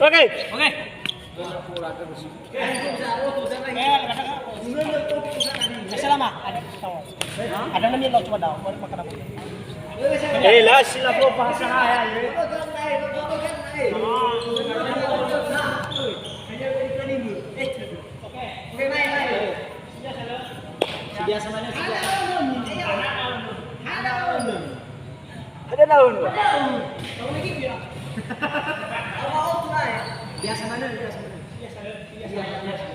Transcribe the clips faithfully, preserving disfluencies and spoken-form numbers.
Oke. Oke. Selama ada, ada nami lo cuma dah, baru makan apa? Eh, lah, sila bahasa ya. Biasa mana sih? Ada daun. Biasa mana? Biasa mana? Biasa, biasa.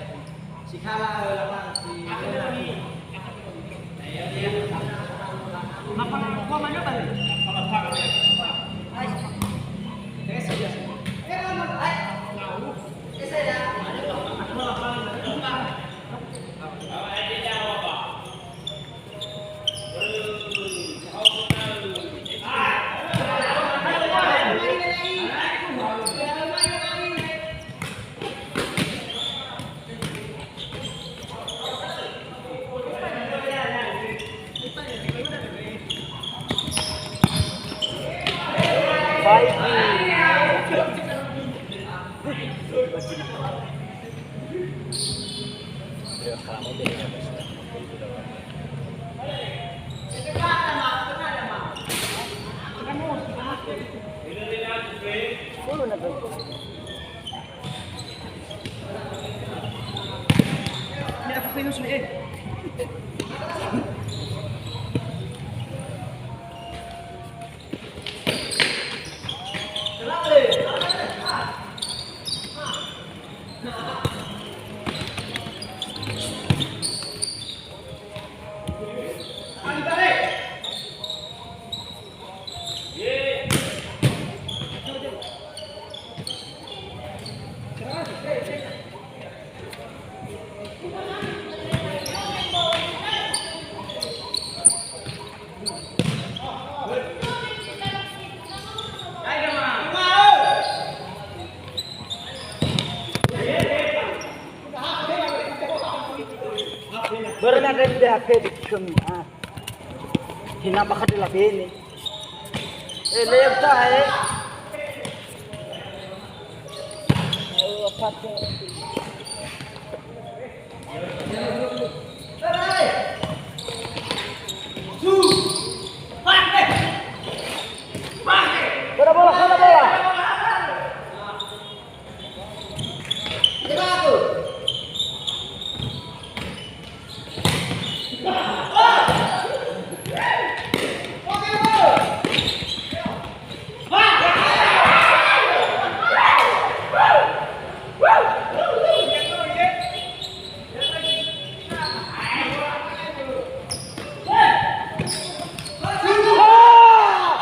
Sikala, eh, apa, si Börö na dende hake di kemi, ah. Hina bakal di labene. Eh, leo ta, eh. Oh, apa tuh? Bola, bola, bola, bola.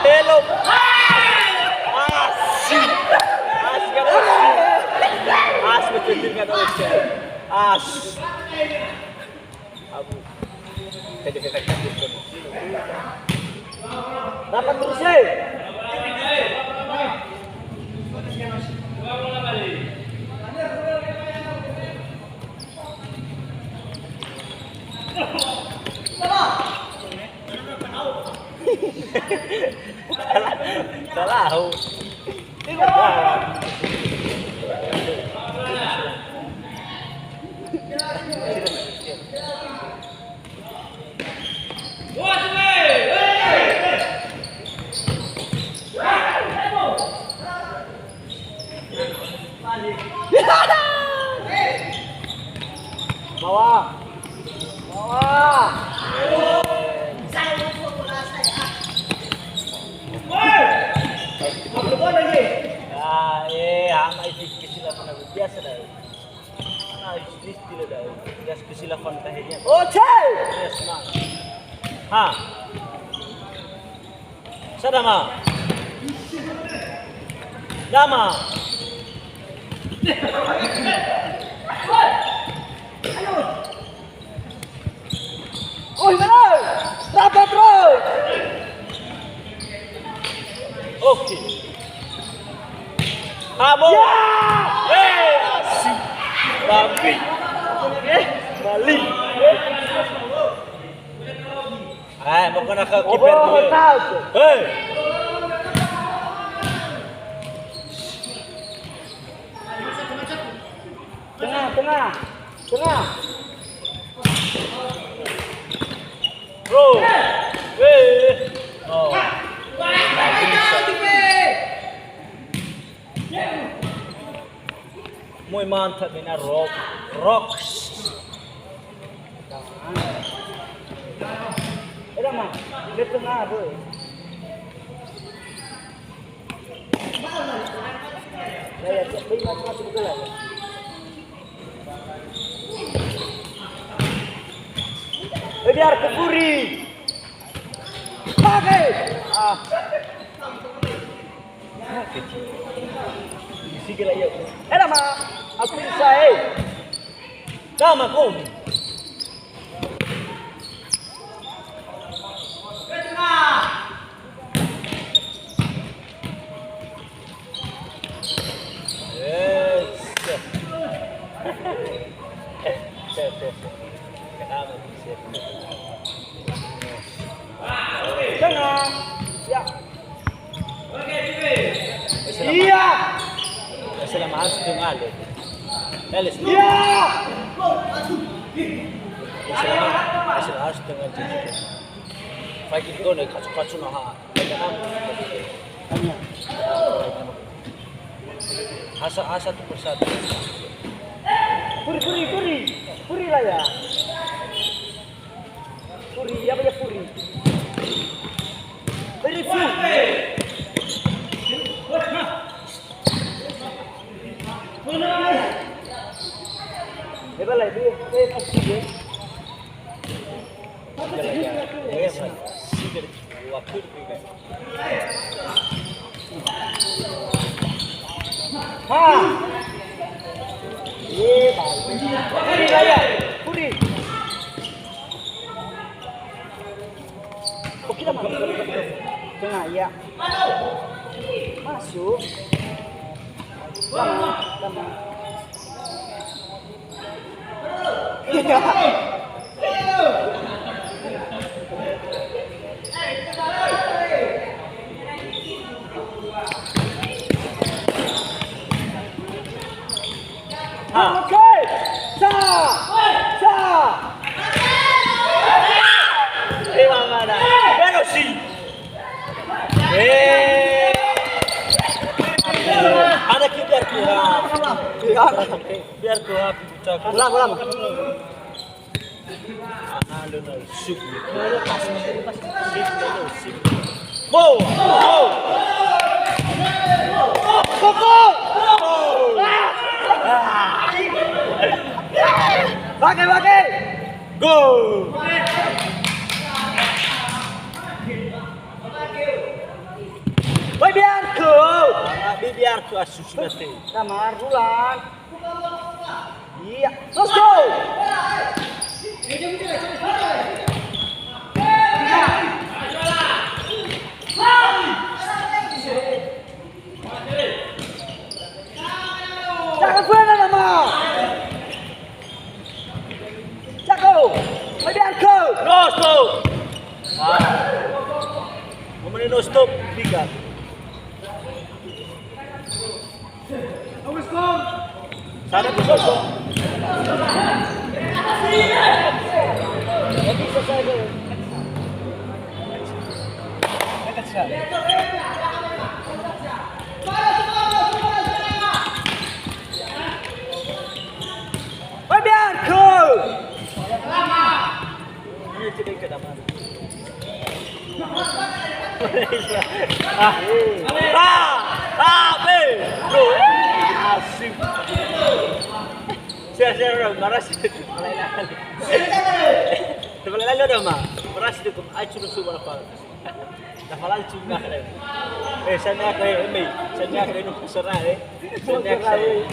Hello. Asik. Asik, asik. Asik, betul, betul, kata Ocha. Asik. Abu. Tadi kita kasih. Dapat terus, eh. Salah, salah. Bawah. Bawah. Ya, eh, ama isi kecil apa, biasa dah. Nah, istri tidak ada. Gas kesilapan tahinya. Oke. Yes, Mang. Ha. Sadama. Dama. Oi, benar. Rapat terus. Oke. Abo. Ya! Eh, asik. Babi. Eh, Bali. Eh, mau kena ke kiper dulu. Hei. Tengah. Tengah. Bro. Weh. Oh. Moe mantap ini rock. Rock. Eda ma, le tengah, bro. Ya, ya, ya, ya, ya, ya, ya. Eh, biar ke Furi. Pakai. Ah. Isi kira iya. Eh, nama. Aku bisa, eh. Nama kau. Yes. Kenapa bisa? Tengah. Ya. Iya. Selama harus tengah le. Iya. Selama harus tengah. Pagi itu nih kacu-kacu nah. Asa, asa tu persatu. Furi, Furi, Furi. Furi lah ya. Furi, apa ya Furi? Furi, Furi. Hebat lah itu. Eh, pasti dia. Ha. Ye, baik. Kuri, Raya. Kuri. Oke, dah, Mas. Tengah, ya. Masuk. Lama, lama. Ha. Oke. Sa. Sa. Terima mana? Berosi. Eh. Ada kiper kurang. Biar. Biar kuat, ulang, ulang. Mo, mo. Koko. Pakai, pakai. Go. Woi, biar ku. Biar ku asus mati. Kamar ulang. Iya, let's go! Jaga buana nama. Jago, median ke. No stop. Ah. Momenin no stop, tiga. Sana, Fabian, go! Ah, ah, ah, be. Bro, asik. Saya, saya udah marah sih. Teman lain udah mah. Marah sih tuh, ayo sudah sudah apa? Dah malah cuma. Eh, saya nak eh, eh, saya nak eh, no serah eh. Saya nak eh.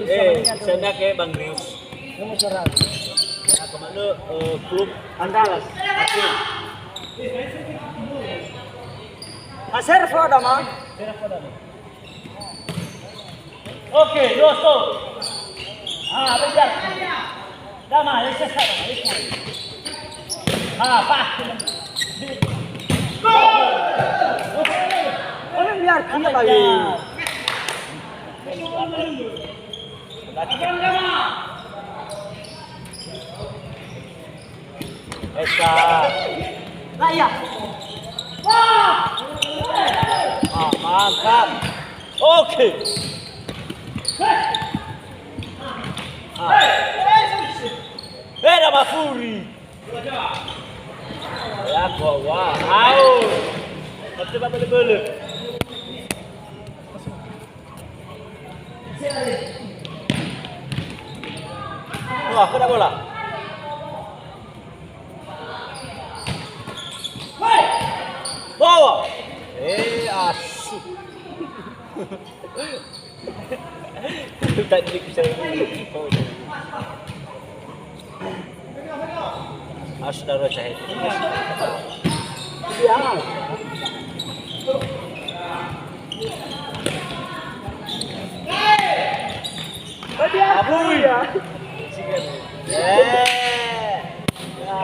Eh, saya nak eh, Bang Rius. Nomor seratus. Ya, kemana, eh, klub Andalas. Oke. Hasil, Flo, ada, Mang? Oke, dua stop. Ah, bejar. Dama, ya, saya, saya, saya. Ah, pas. Orang biar kita lagi. Esa. Nah, iya. Wah. Ah, mantap. Oke. Ah. Eh, ada Mafuri. Ya, gua, wah. Au. Tapi babele-bele. Wah, kena bola. Bawa. Eh, asu. Tadi bisa. Harus taruh saya. Iya. Abui. Eh. Ya,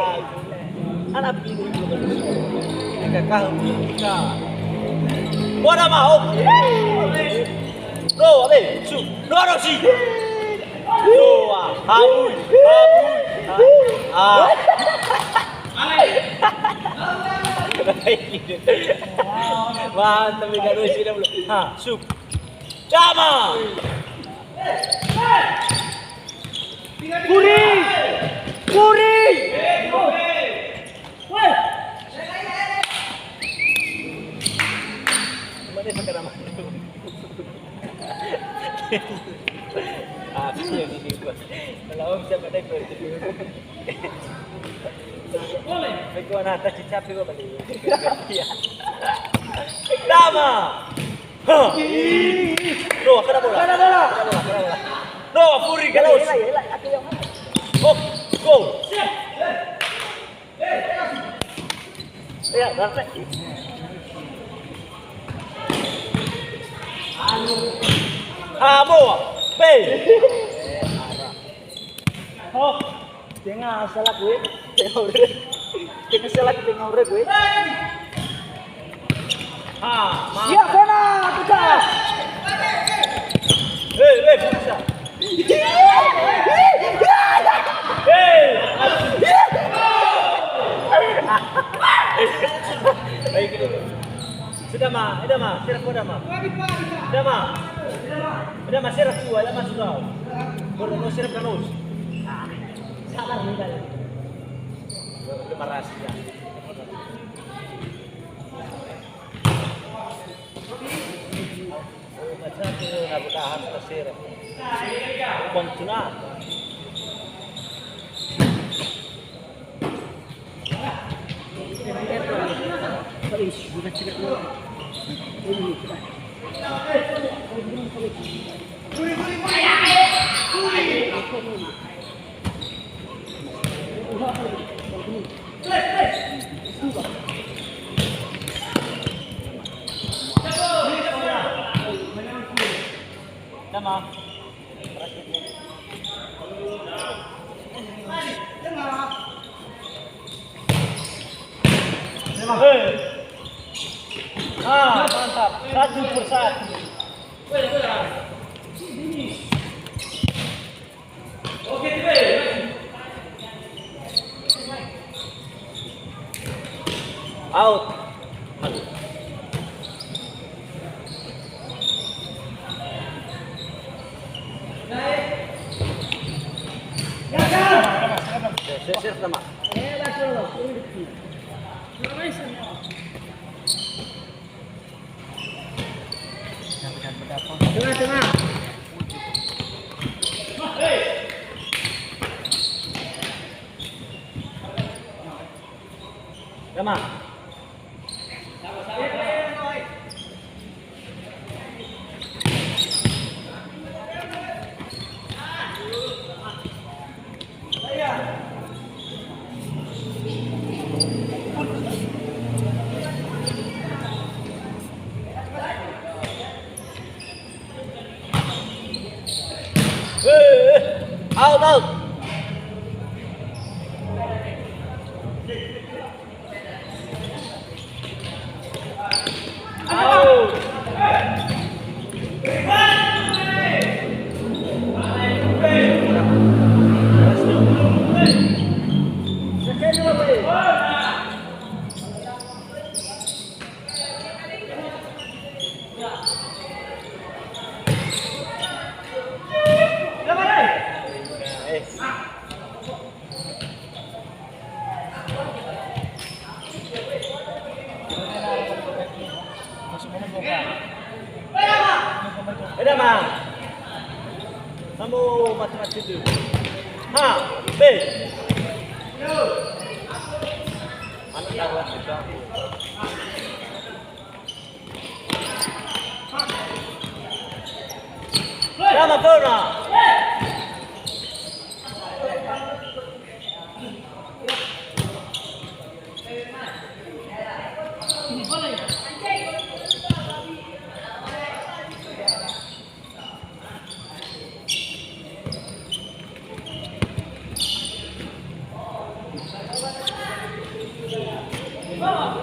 anak ini. Kakak, kakak. Bola mau. Lo, abe, su. Lo, lo, si. Lo, ah, habui, habui. Ah. Mantap, ini. Ha, su. Dama. Kuri! Kuri! Mana pakai nama? Ah, bisa di sini, Bos. Kalau bisa pakai, Bos. Boleh. Bagi warna atas, capi, Bos, balik. Iya. Dama. Hah. Loh, kena bola. Kena bola. Kena bola, kena bola. Loh, Furi, kena. Iya, iya, iya, iya. Oh, gol. Iya, berarti. Amo, P. Oh. Tenga salah gue, tenga ore. Tenga salah gue, tenga ore gue. Ha, ma. Siap, sana, kita. Hei, hei, bisa. Hei. Baik, gitu. Sudah, Ma. Sudah, Ma. Sudah, Ma. Sudah, Ma. Sudah, Ma. Sudah, Ma. Sudah, Ma. Sudah, Ma. Sudah, Ma. Sudah, Ma. Sabar, minta. Terima kasih, ya. Oh, macam tu, nak bertahan, tak serap. Bukan tuna. Sama. Ah, mantap. Satu persatu. Out. Siap, siap, siap, sama. Tengah, tengah. Sama. Eh, eh. Out, out. Out. Eda ma. Kamu mati-mati dulu. Ha, be. Anak darurat juga. Eda ma, fauna. Ah.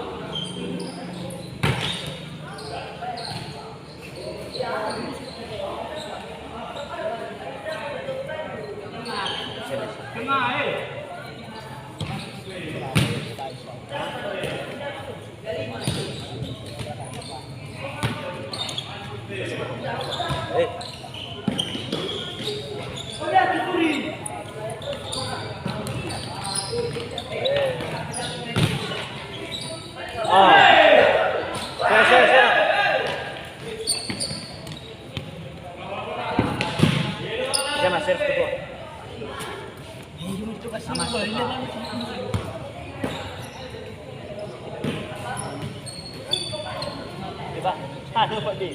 Saya, saya, saya. Dia masih ketua. Coba. Aduh, Pak Di.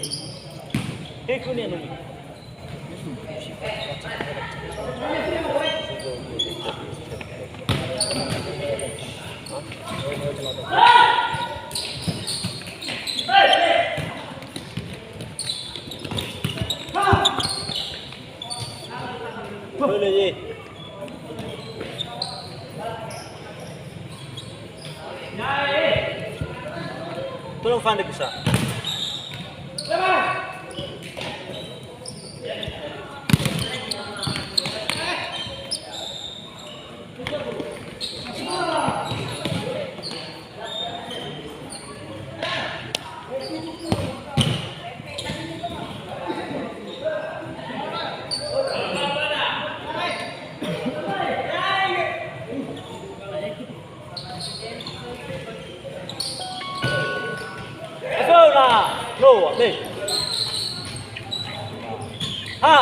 Hei, kuning, kuning. Boleh, ye. Tolong fande bisa. Aso na, lo, le. Ha.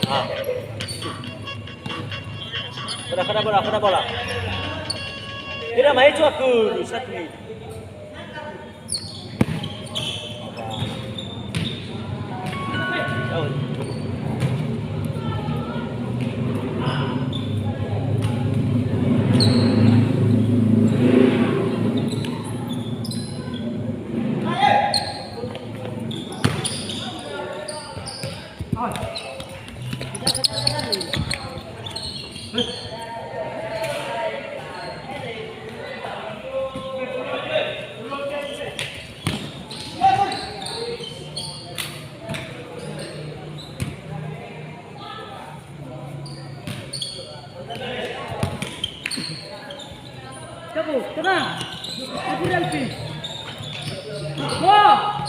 Ha. Kada, kada bola, kada bola. Tidak main cuma aku, satu menit. Kamu, tenang. Aku Delvi. Wah.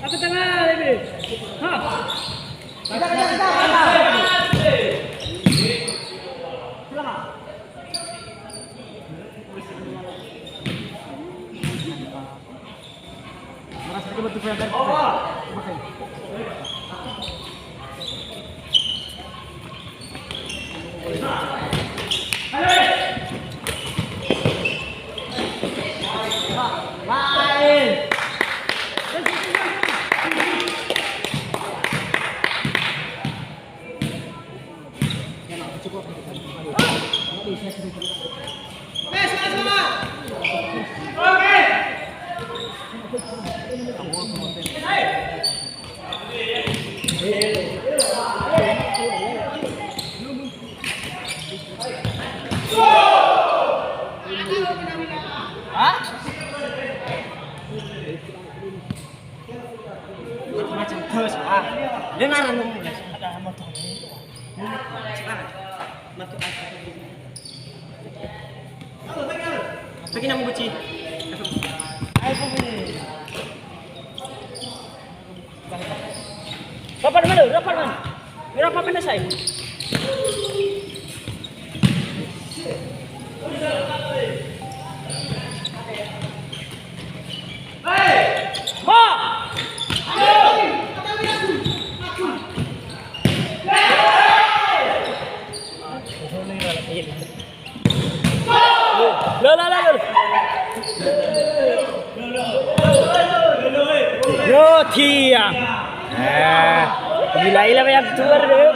Aku tengah, Lebi. Ha. Macam terus, ah. Dengar, ada motor. Mana? Motor apa? Lagi nama buci. Rapat mana? Rapat mana? Rapat mana saya? Lo, lo, lo, lo. Yo, tiang. Eh, ila-ila yang keluar deh.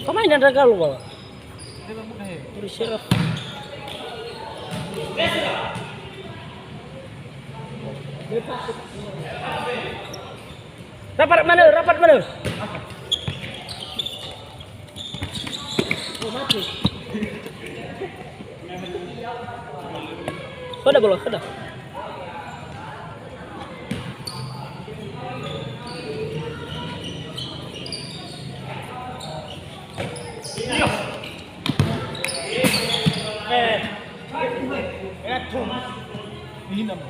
Pemain dan gagal, Bang. Udah serah. Rapat mana? Rapat mana? Kada bola, kada. Eh. Ini nama.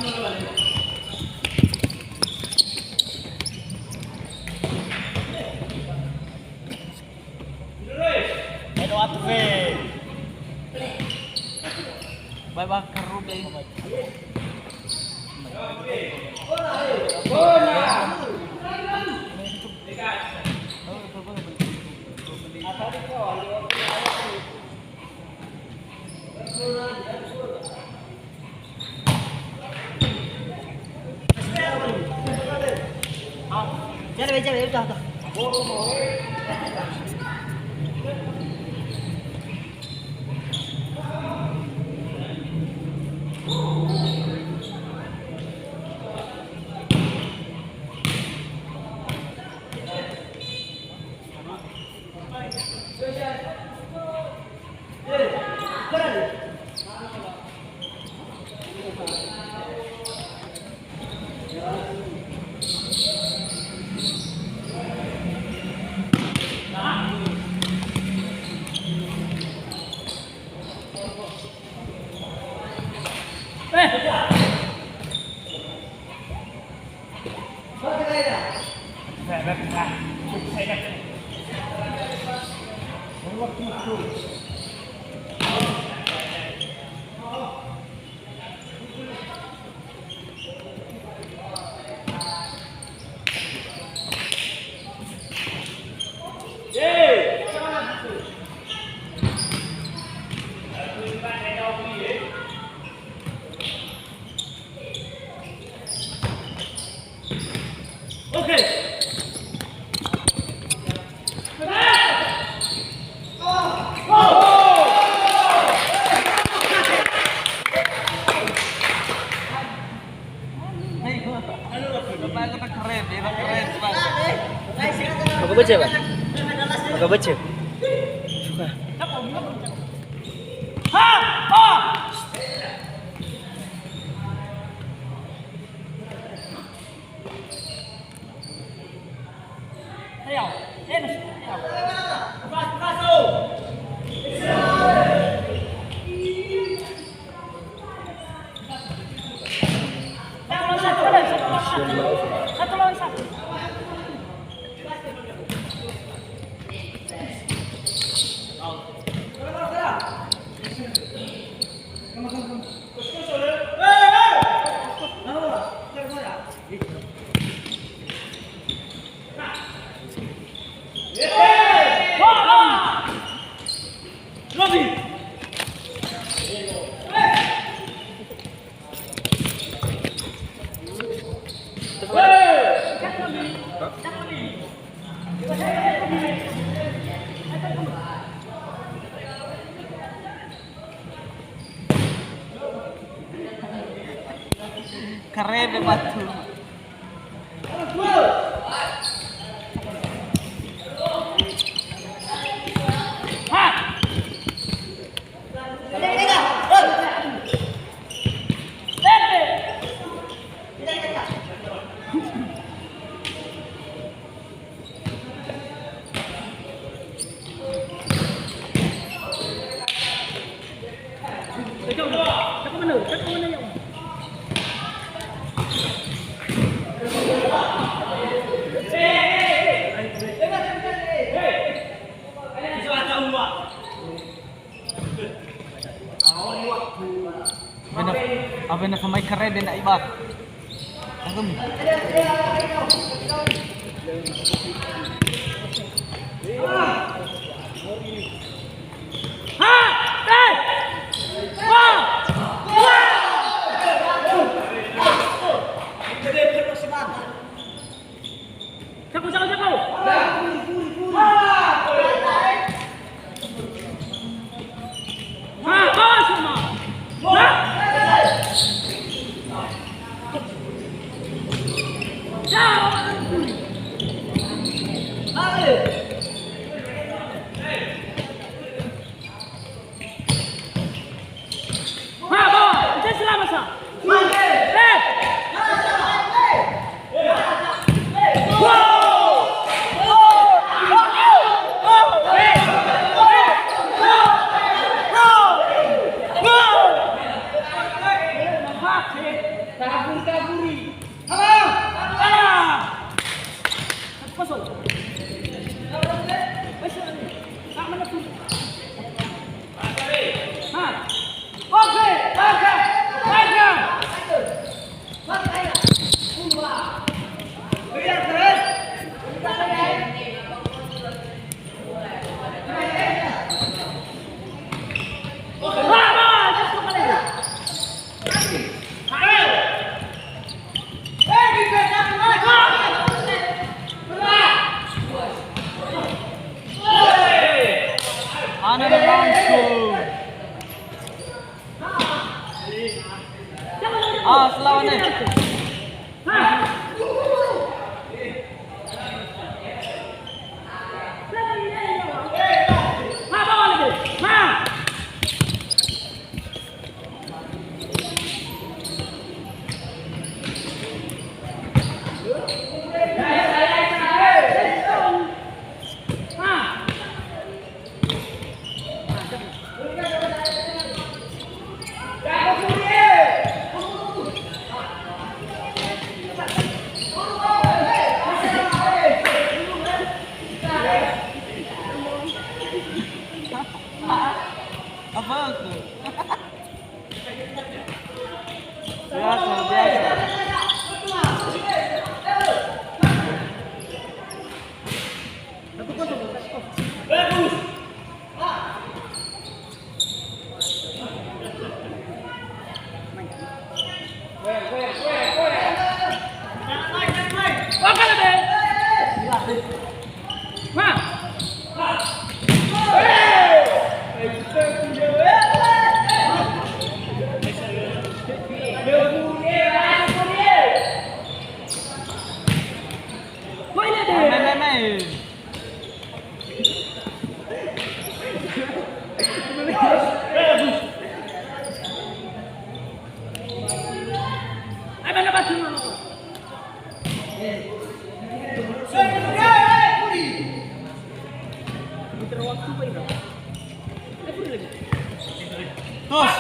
Edo atu fe. Bye bye, Karube. Maka baca, Pak? Maka baca. Suka. Karebe batu. Awena, awena famai karebe na ibar. Tanggung. Ah, selawan nih. Apa aku? Biasa, biasa. Tos.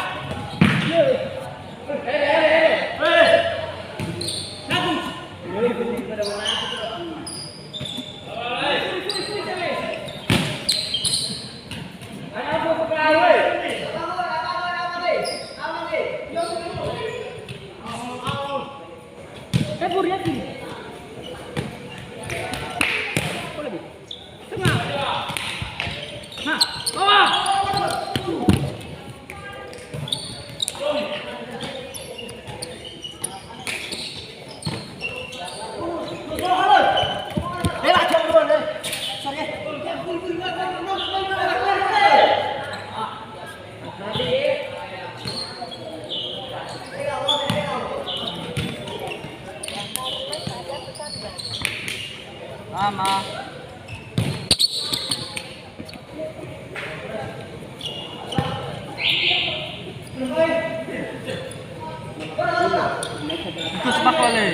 Kabur ya, Firi. Boleh, Bu. Tengah. Nah, bawah. Mama. Terus makole.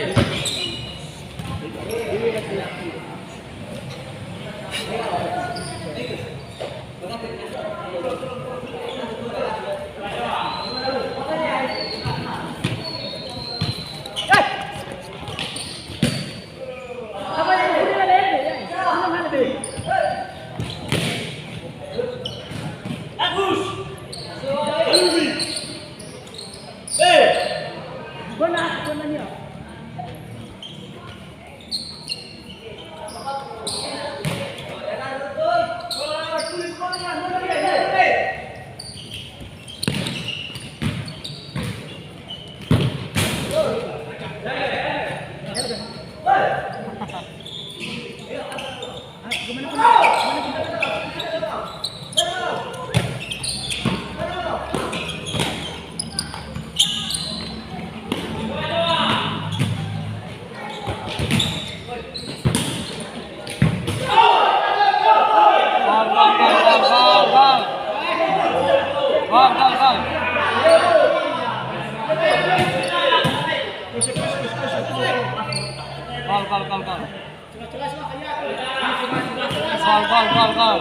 Gol, gol, gol, gol, gol. Gol, gol, gol. Gol, gol, gol, gol. Gol, gol, gol, gol.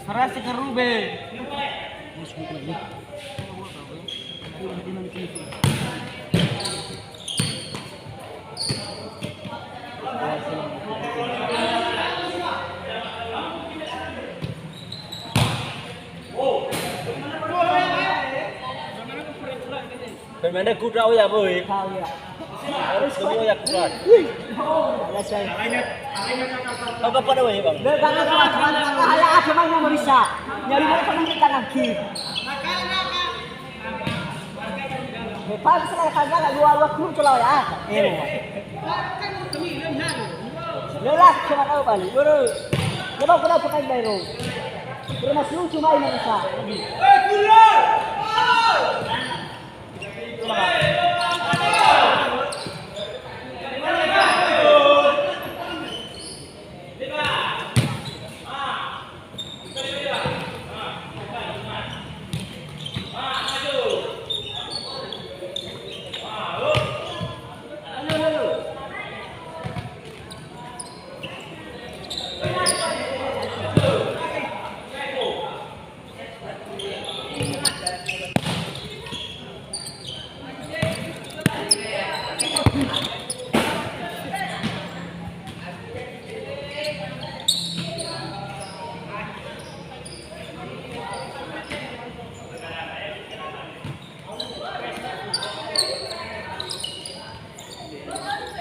Sarasi kerube. Pemainnya kuda, oh ya, boy. Tahu ya. Harus semua ya kuda. Ada saya. Apa pada, boy, Bang? Dia tangan sama, sama, sama, hanya ada main nomor bisa. Nyari mana pemain di tangan kiri. Me pagi sala kaza dua dua kun kalau ya. Eh. Lelah cuma tahu balik. Buru. Coba kuda pakai bayro. Buru mas lucu main mereka.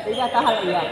Tidak tahan ia.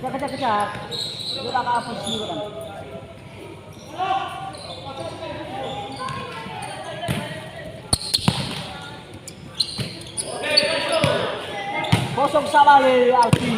Kejar, kejar, kejar. Lu tak apa sih, kan? Kosong sama le Alfi.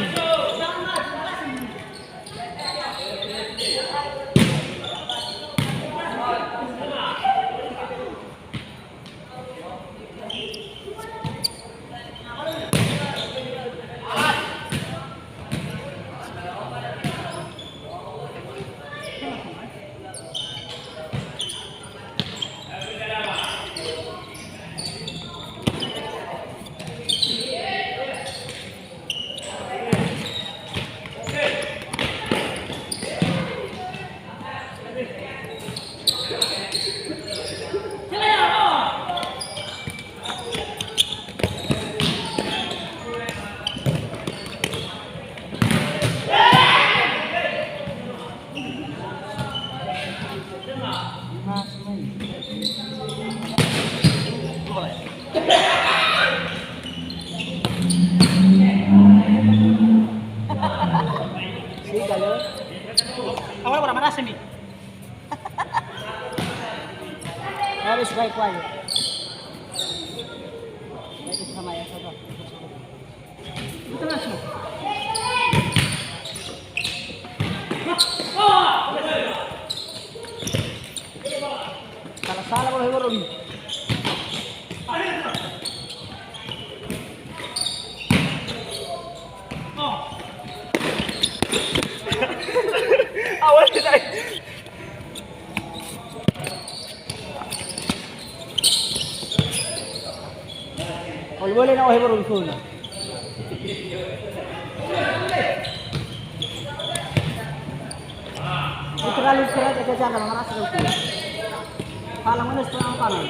Awal orang marah semi. Harus baik-baik. Baik sama ya, sabar. Salah-salah kalau hewan Robi. Awas kita. Boleh na ohe baru bisul. Terlalu keras aja jangan marasa. Kalau mana setengah pangan.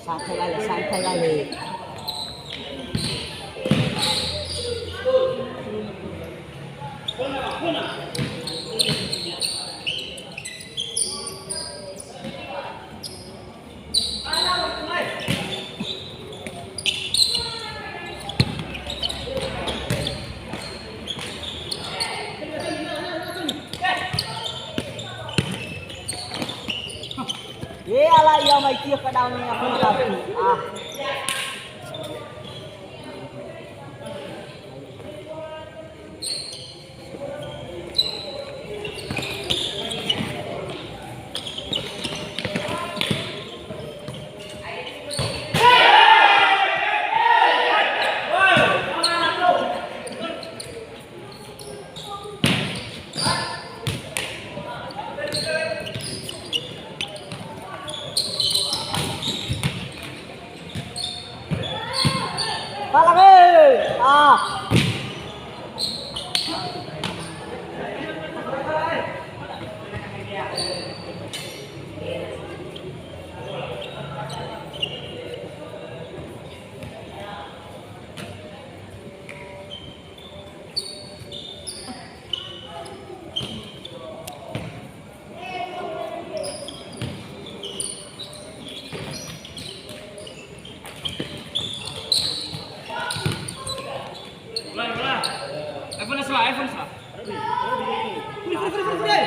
Santai lale, santai lale. He ala ia mai tia kadang ni aku tapi. Ah. Palang, eh! Ah. Ulang, ulang. iPhone salah, iPhone salah. Free, free, free, free.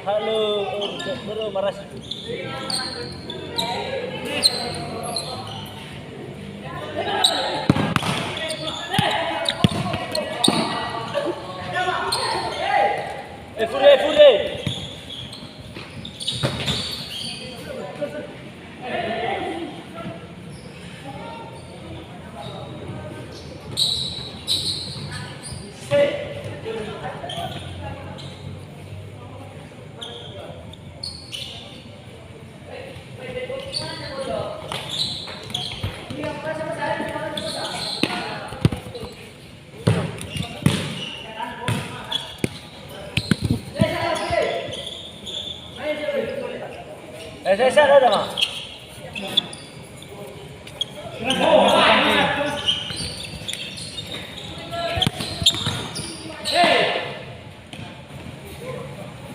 Halo, oh, bro, marasi. Eh, fure, fure. Saya, saya ada, Mas.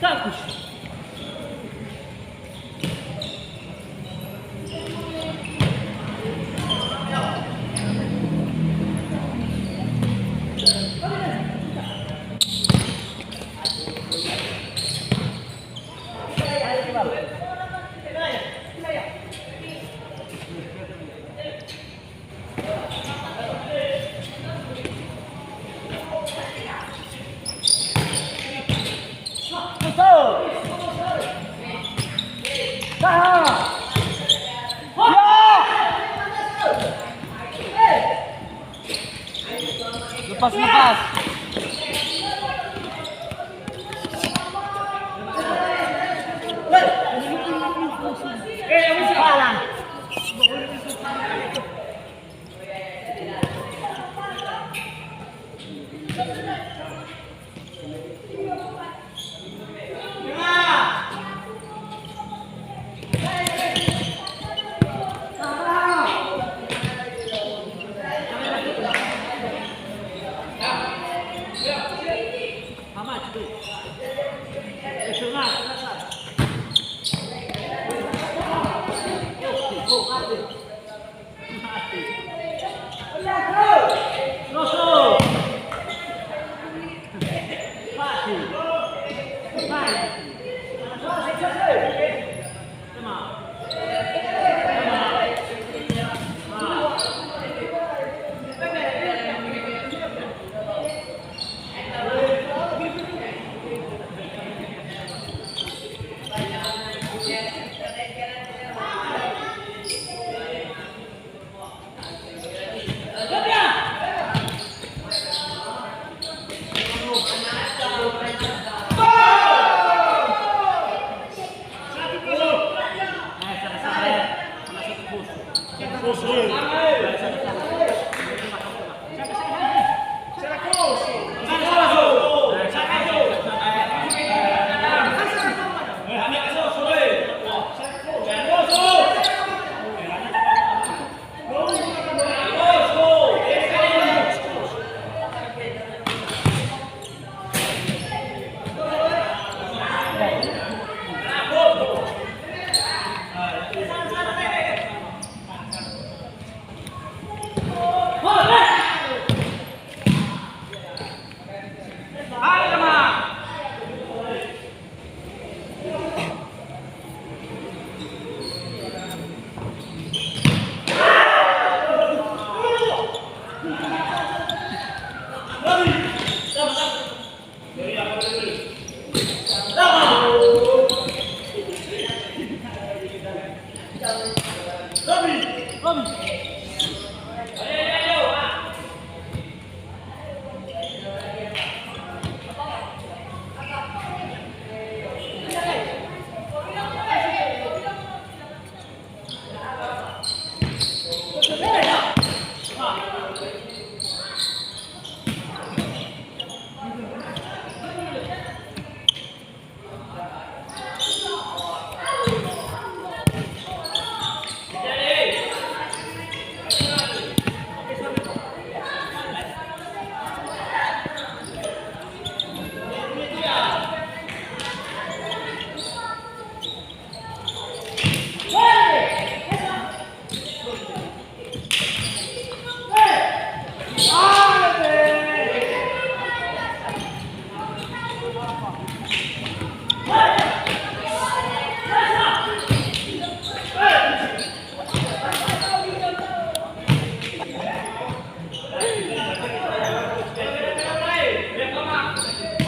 Bagus. Lepas, lepas.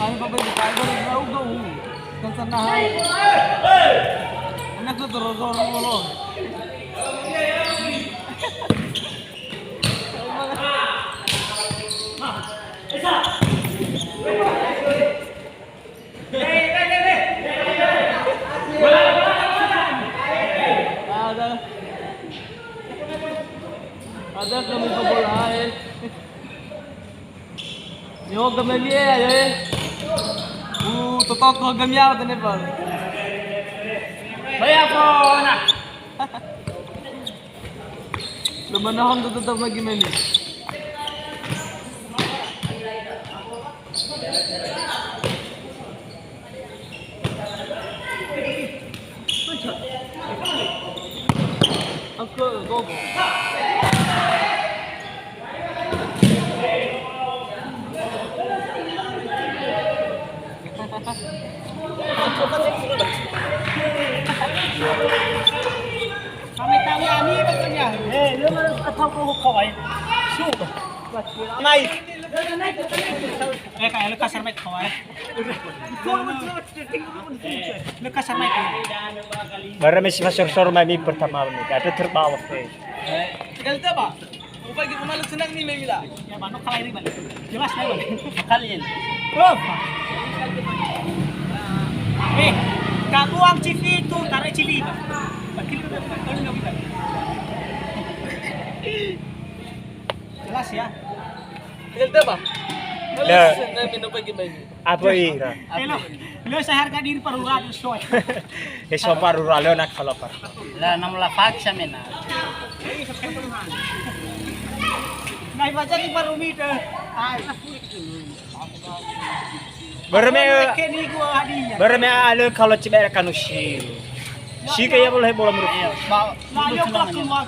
Ayo, Bapak, buka aja, udah, udah, uh. Kan sana, hai. Anak tuh terus, terus, terus. Ada. Ada kami kebola, eh. Yo, kami lihat, ya, eh. Uh, totok kami apa nih, Pak? Saya pernah. Lama nahan tu tetap lagi main ni. Aku gogo. Kami tahu ya, ini maksudnya. Eh, lu mau tahu kau kau ai. Su. Naik. Eh, kayak lu kasar naik kau ai. Lu kasar naik. Bara me si fasor-sor mai mi pertama ni. Ada terbawa. Eh, tinggal itu, Pak. Upaya gitu malu senang nih, Memila. Ya, mano kalai ri balik. Jelas lah, balik. Kalian. Oh. Eh, kabuang C V itu tarik cili, Pak. Pak, cili, Pak. Jelas ya. Tinggal itu, Pak. Malu senang nih, upaya gitu main. Apa ira? Eh, lo, lo seharga diri parura, soe. Eh, so parura, lo nak kalau par. La, nam la faksa mena. Nah, baca di parumi deh. Ai. Bereme, Keni gua hadiah. Bereme alö kalau cibera kanusi. Si ke ya boleh bola menurut. Nah, yo pelaku gua.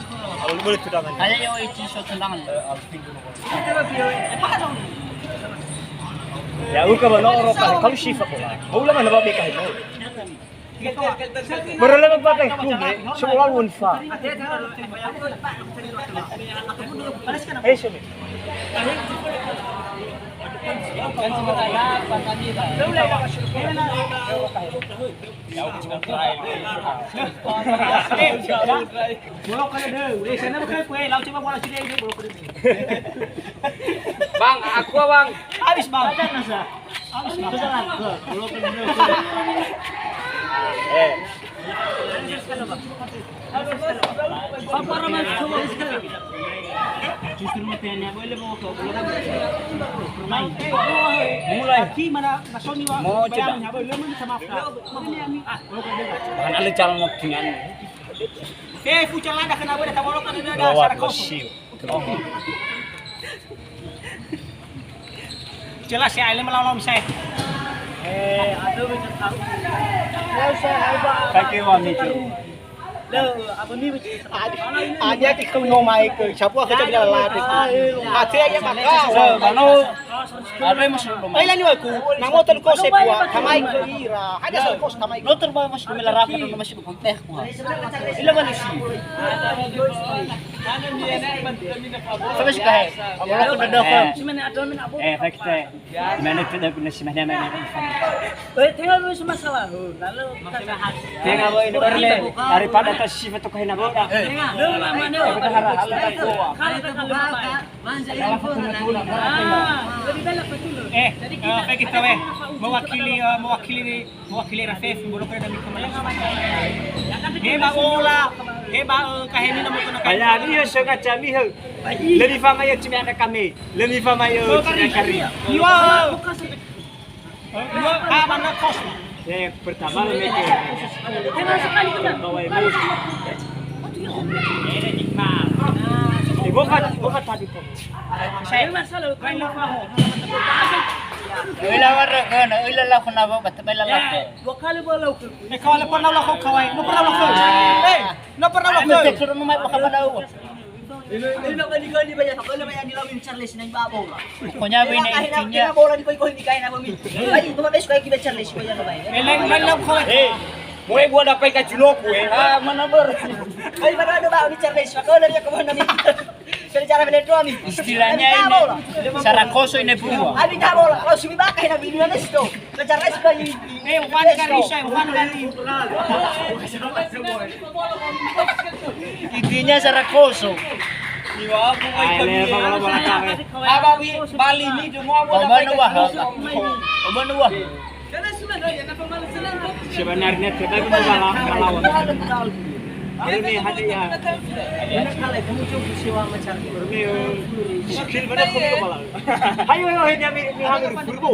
Boleh, boleh tendangan. Kayak yo itu so tendangan. Ya, uka ba no oro ka, kalu sifa ko. Bau lama na ba be ka hino. Bara lama ba ka kume, so lalu unfa. Eh, sini. Bang, aku, Bang. Habis, Bang. Habis, Bang. Eh. Justru mau tanya, boleh mau ke, boleh kan? Mulai. Mulai. Mau coba. Mana le calon waktunya? Eh, futsal ada kena boleh tak boleh kan ada. Jelas ya, ini melawan saya. Eh, aduh, bisa tahu. Kake wami tu. Lo, apa ni? Ada, ada di kau no mai ke. Siapa akan coba lalate? Hati aja maka. Mana? Ada yang masuk rumah. Ai lani aku, na motor kose bua, tamai ke ira. Ada sal kos tamai. Motor ba masuk rumah lalate, masuk rumah teh. Ila manusia. Sampai suka, eh. Apa aku dah dapat? Eh, fakte. Mana tidak guna sih, mana, mana. Eh, tinggal dulu masalah. Lalu kita bahas. Tinggal, boy, ini baru le. Daripada tas sifat tu kahina bola. Tinggal. Lu mana? Kita harap, harap tak kuat. Kalau kita buka, manja info. Ah, lebih banyak betul. Eh, jadi kita, eh, kita, eh, mewakili, eh, mewakili Mewakili Rafef, bolo kena dami kemana? Heba ola, heba, eh, kahemi nama kena kahemi. Ayah, dia sengaja mihel. Lebih fama ya cumi anak kami. Lebih fama ya cumi anak kami. Iwa. Iwa, ah, mana kos? Ya, yang pertama lebih ke. Bawa emosi. Eh, bukan, bukan tadi, Pak. Saya masalah, kain apa? Ila warga, ila lakukan apa? Baca ila lakukan. Dua kali bola ukur. Eh, kawan, pernah ulah kau kawai. No pernah ulah kau. Eh, no pernah ulah kau. Ini, ini apa ni kau ni banyak? Kau banyak di lawin Charles nai ba bola. Pokoknya ini intinya. Bola di koi-koi di kain apa mi? Ayo, cuma besok lagi Charles kau yang baik. Eh, lain, lain, lain, kau. Eh, mulai gua dapat kacu loku, eh. Ah, mana ber? Ayo, mana ada bau ni Charles? Kau dari ke mana ni? Istilahnya ini, sarakoso ini buah. Abi tak bola, kalau sumi bakar na bini na sto. Cara sto ini. Eh, wan kari saya, wan kari. Intinya sarakoso. Iwa aku. Ayo, bola, bola, bola. Apa wi bali ni semua bola. Mana wah? Mana wah? Sebenarnya kita itu masalah melawan. Ini hadiah. Ini kalau kamu coba sewa macam ini. Ini skill mana kau coba lah. Hayo, hayo, ini ambil, ini ambil seribu.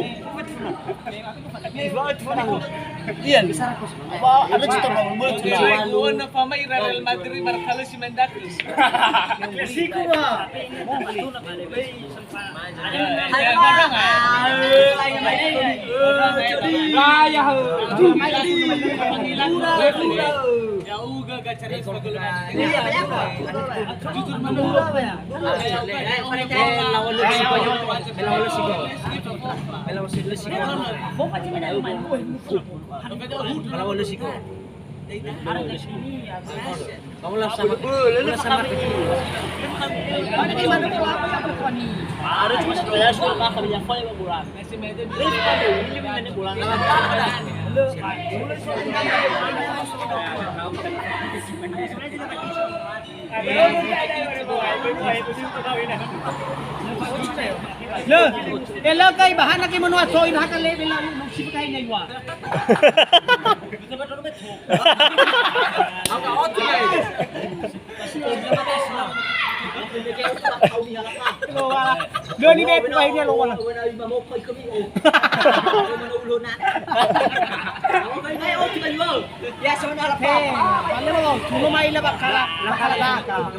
Iya, besar aku. Apa? Ada cerita berapa? Iya, gua na pama ira Real Madrid, Barca, si main datus. Clasico, Pak. Hai, Pak. Ayo, ayo, ayo. Ayo, ayo. Jauh gak cari sebagai orang. Iya, banyak, Pak. Jujur mana? Iya, banyak. Bela ulu siko. Bela ulu siko. Bela ulu siko. Bela ulu siko. Kamu lah sama, lah sama kecil. Ada cuma sekolah, sekolah apa yang boleh bulan. Ini bulan. Lö, eh, lö kai bahana ke menua toi, bahana ke lebe la, si pakai na iwa. Lö ni be tua ini lo wala. Ya, so na la. He, pale lo, cuma maila bakala, bakala daka.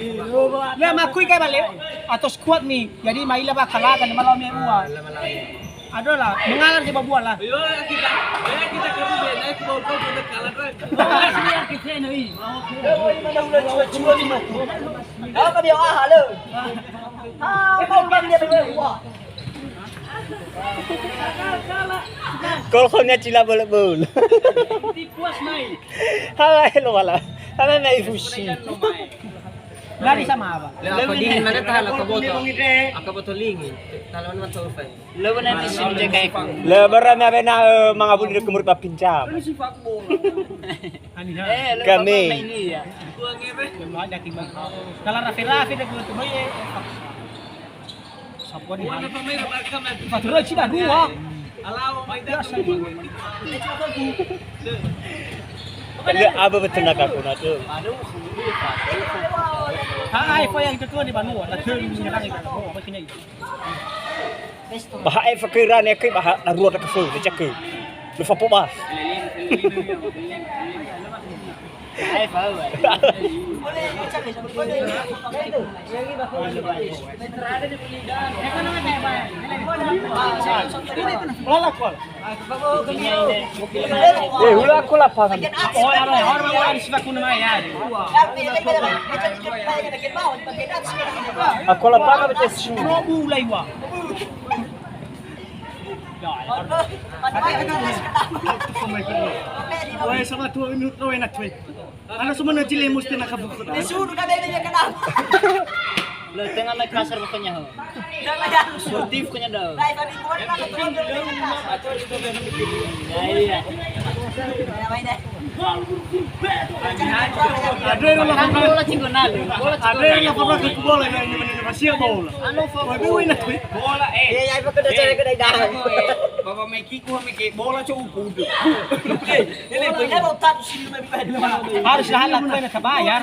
Ya, makui kai bale. Atau squad ni. Jadi maila bakala kan malam yang ua. Adalah mengalar di babua lah. Ayo, kita, ayo, kita ke rumah, naik ke bawah, kita kalah, kan? Oh, sini ya, kita ini. Apa dia? Ah, halo. Ah, mau bang dia berdua. Kol-kolnya cila bele-bele. Tipuas mai. Hala elo wala. Hala mai fusi. Lari sama apa? Lewat dingin mana tahan aku botol. Aku botol dingin. Kalau mana tahu fai. Lewat nanti sim jaga aku. Lebaran apa na, eh, mangabuli ke murid pinjam. Kami. Kalau rafi-rafi dah gua temui, eh. Sabuan ni. Fatura cina dua. Biasa ni. Ada apa betul nak aku nak tu? Ha, ai, fa yang kedua ni banua. Nak tu ni menyerang itu. Oh, apa kena itu? Baha ai fakira ni aku baha darua tak kefu, ni cakap. Lupa pobas. Eh, hula aku lapangan. Oh, ya, ya, orang, orang, orang, orang, orang, orang, orang. Aku lapangan betul. Robu ulai wa. Woi, sama tua ini, tua enak, cuy. Ana semua na jile musti na kabuku. Disuruh ka bebe ya kenapa? Lo tengah mai kasar pokoknya ho. Sportif pokoknya dah. Baik, tapi gua nak turun dulu. Ya, iya. Ya, main deh. Ada yang lah bola cinggonal. Bola cinggonal. Ada yang lah bola ke bola yang ini, ini masih bola. Anu, bola. Bola, eh. Iya, iya, pakai dah cari kedai dah. Bapak Meki, gua Meki, bola cowok kudu. Eh, ini bola. Harus lah lah, kau nak bayar.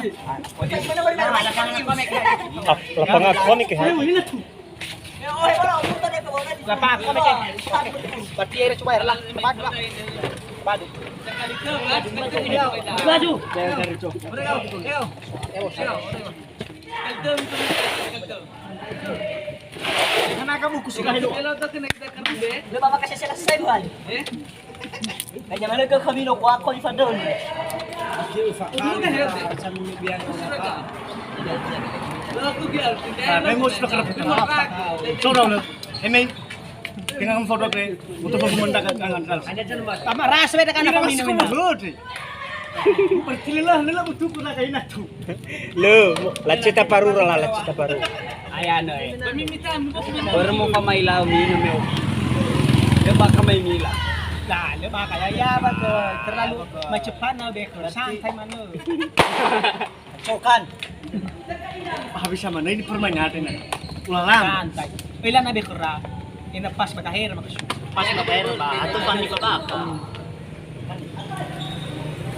Lapangan komik ya. Lapangan komik ya. Berarti ya coba ya lah. Padu lah. Padu. Maju. Mana kamu kusuka hello. Dia bapak kasih selesai buat. Eh? Kayaknya mana ke kami lo kuat kau di Fadon. Nah, memang sudah kena putar apa? Coba lo. Emang dengan foto ke untuk pemendakan tangan kalau. Sama ras beda kan apa minum. Berarti lelah, lelah betul pernah kayak natu. Lo, la cita parura la, la cita parura. Aya no eh. Baru mau kamai lau minum yo. Dia bakal main mila. Nah, dia bakal ya, ya, bakal terlalu macepat na beker. Santai mana. Cokan. Ah, bisa mana ini permainan ini. Ulalam. Santai. Ila na beker. Ini pas mataher maksud. Pas mataher, Pak. Atau pas di kota.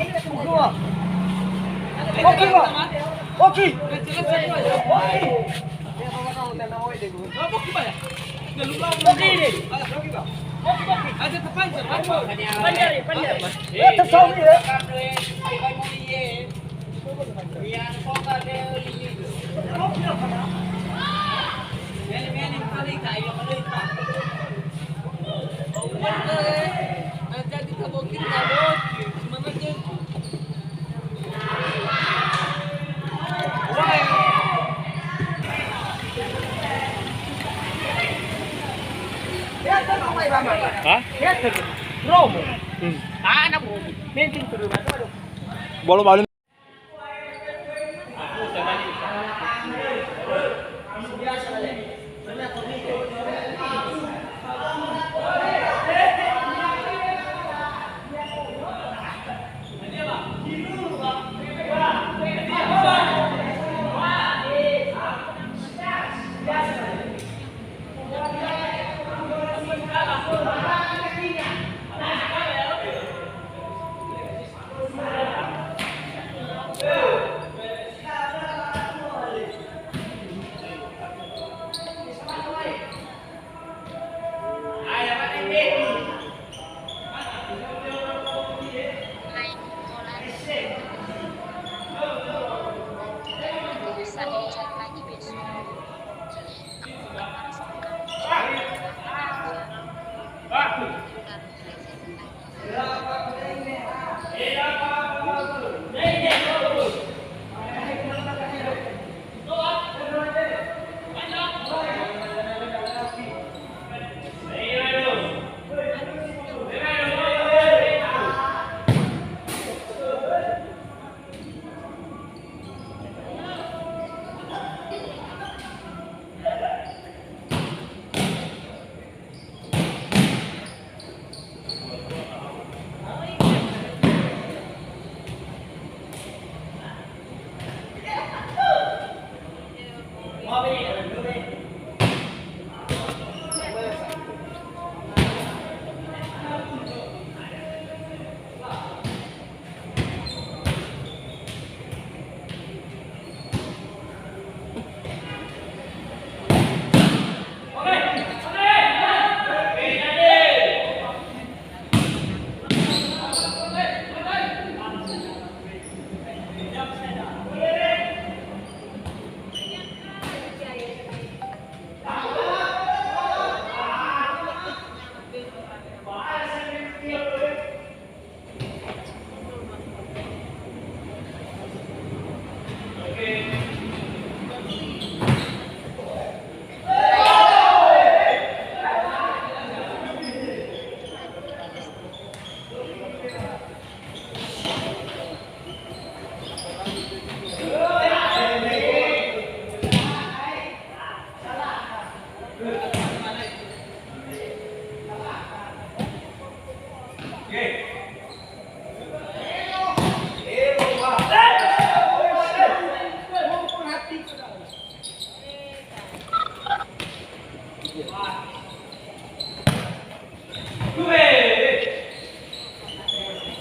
Oke, Pak. Oke. Oke. Panjari, panjari. Ya, tersawi ya. Hah? Romo. Hmm. Tanah, Bro. Mungkin turun. Bolo bali.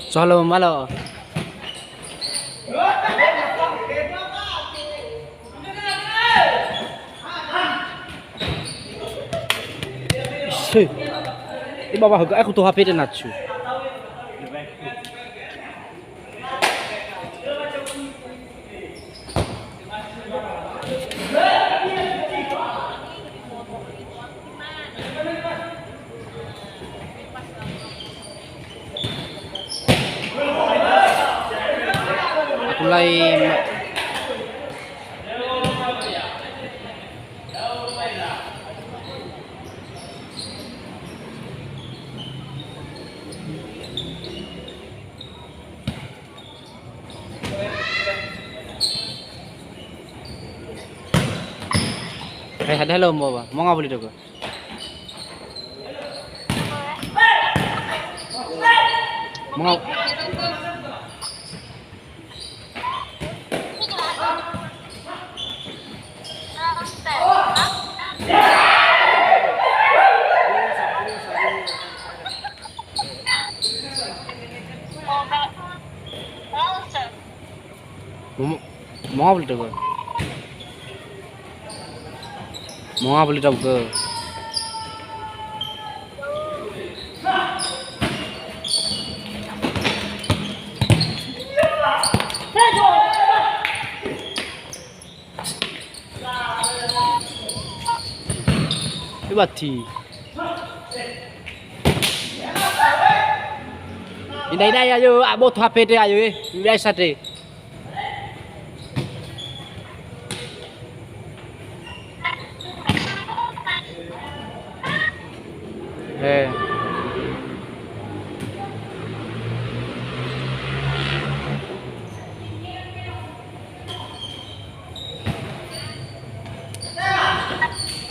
Soalom, halo. Ishe. Iba wahögö aku tuh H P dan nacu. Mulai ma-, Eh, ada lo mo ba? Mo ngawuli doko. Mo nga-, Mo, mo ngawuli doko. Mo ngawuli doko. Ebati. Indah-indah ya, yo, aboto H P te ayo, eh. Biasa te. Eh.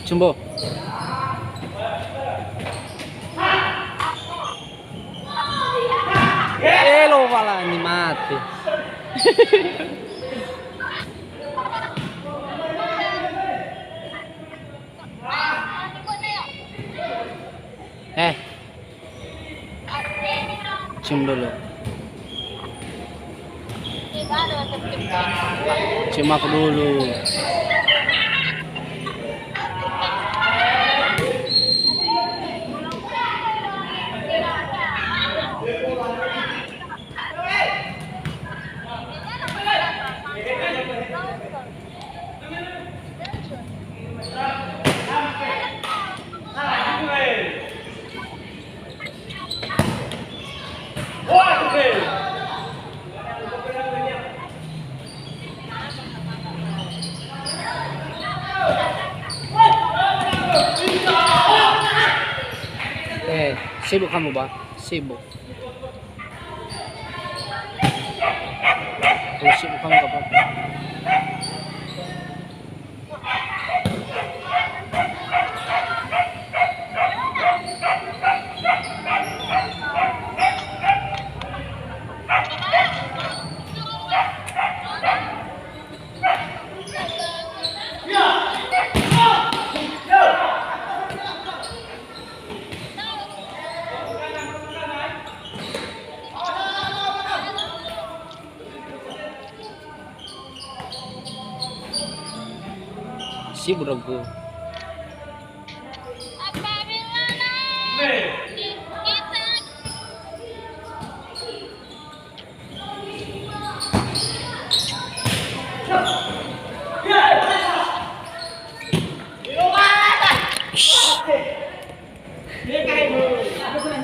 Jumbo. Eh, lo wala ni mate. Eh. Cium dulu. Cium aku dulu. Sibuk kamu, Ba? Sibuk. Oh, sibuk kamu, Ba? Sibuk aku.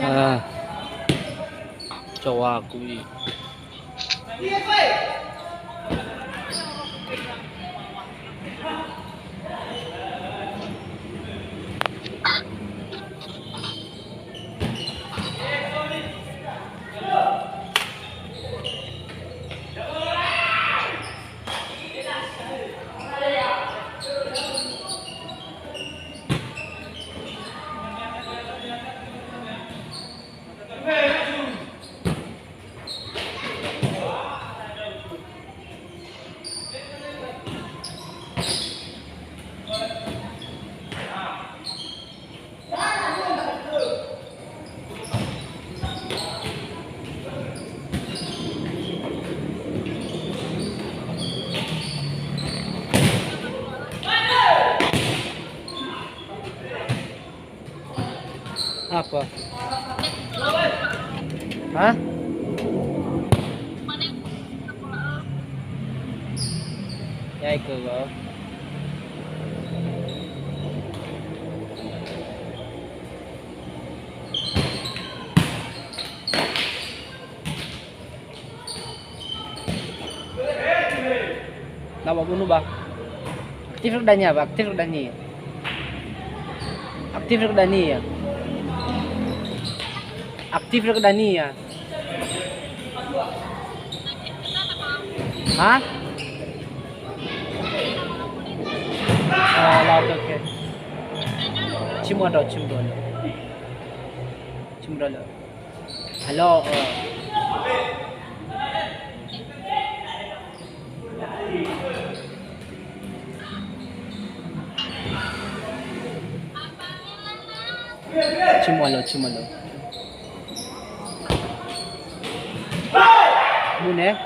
Ah, cowok aku ini. Apa? Hah? Ya, ikut gua. Na ba bunu, Bang. Aktif rek dania, Bang. Aktif rek dania. Aktif rek dania. Aktif rek dania. Hah? Oh, la, oke, oke. Cuma ada, cuma ada. Cuma ada. Halo, eh. Cuma lo, cuma lo. Mune.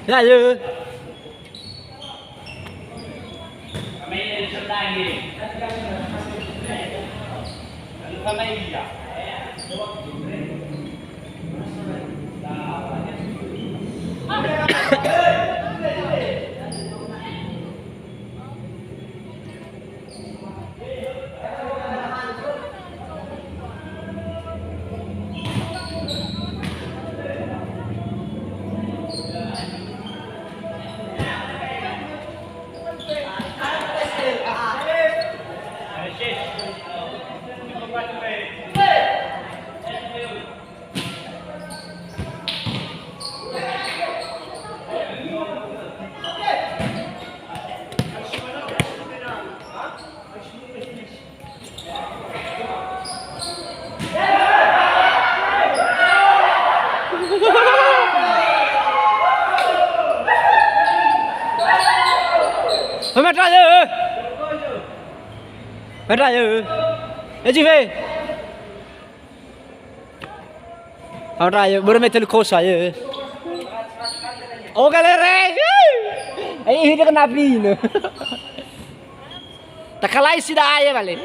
Ya, ya. Metra ya. Metra ya. Eji fe. Haorayo, börö me tölu kosong ayo. Oh, galere. Ai, ini kena bino. Takalai sida ayo balik.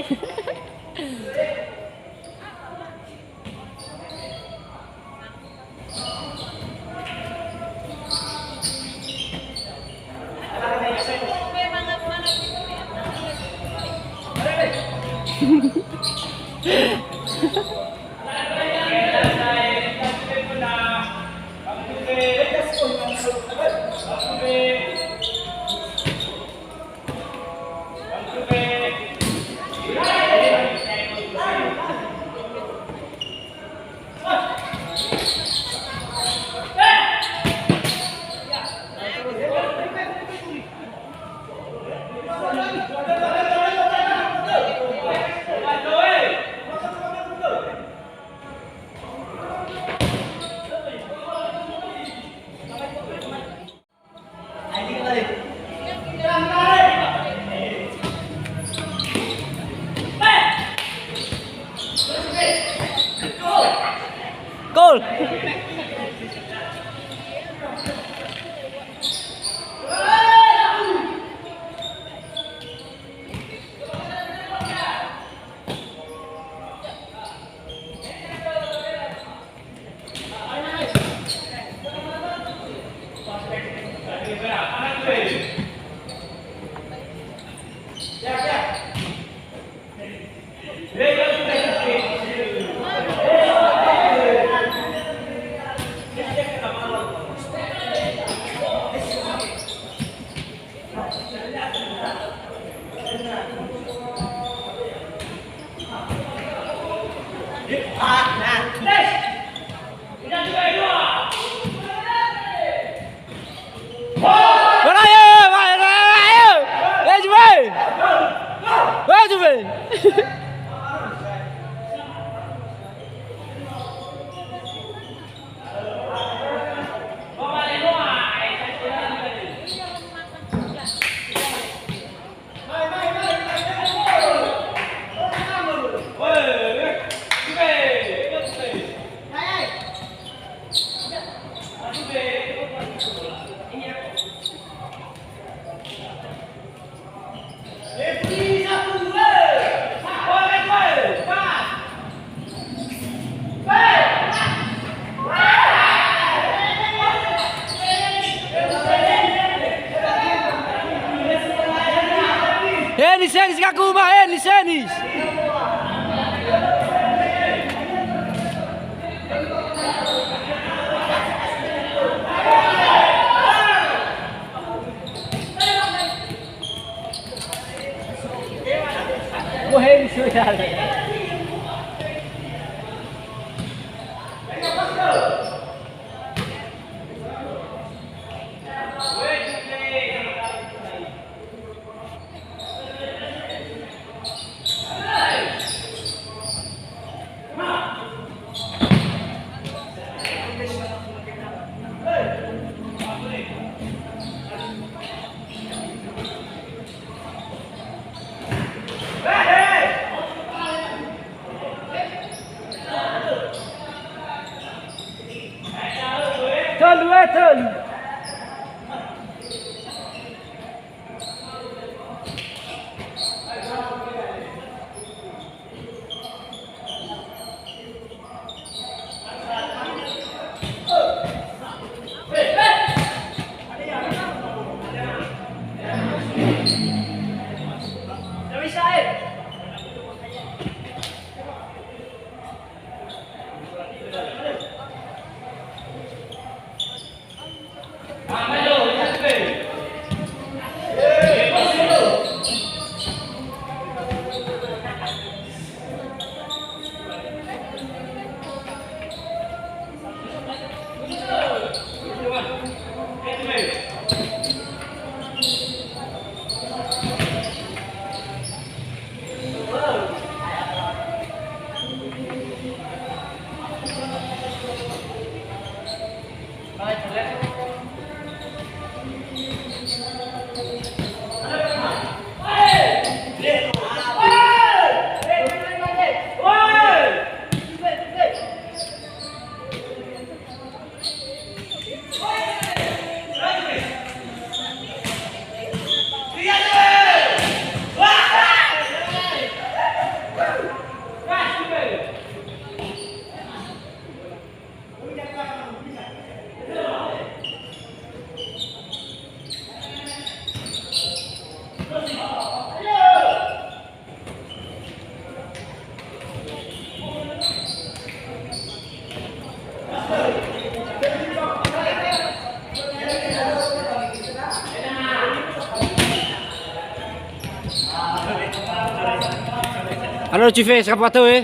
He, nisenis, Kakuma, he, nisenis. Tölu, eh, tölu. Alo, Cife, siapa tahu, eh?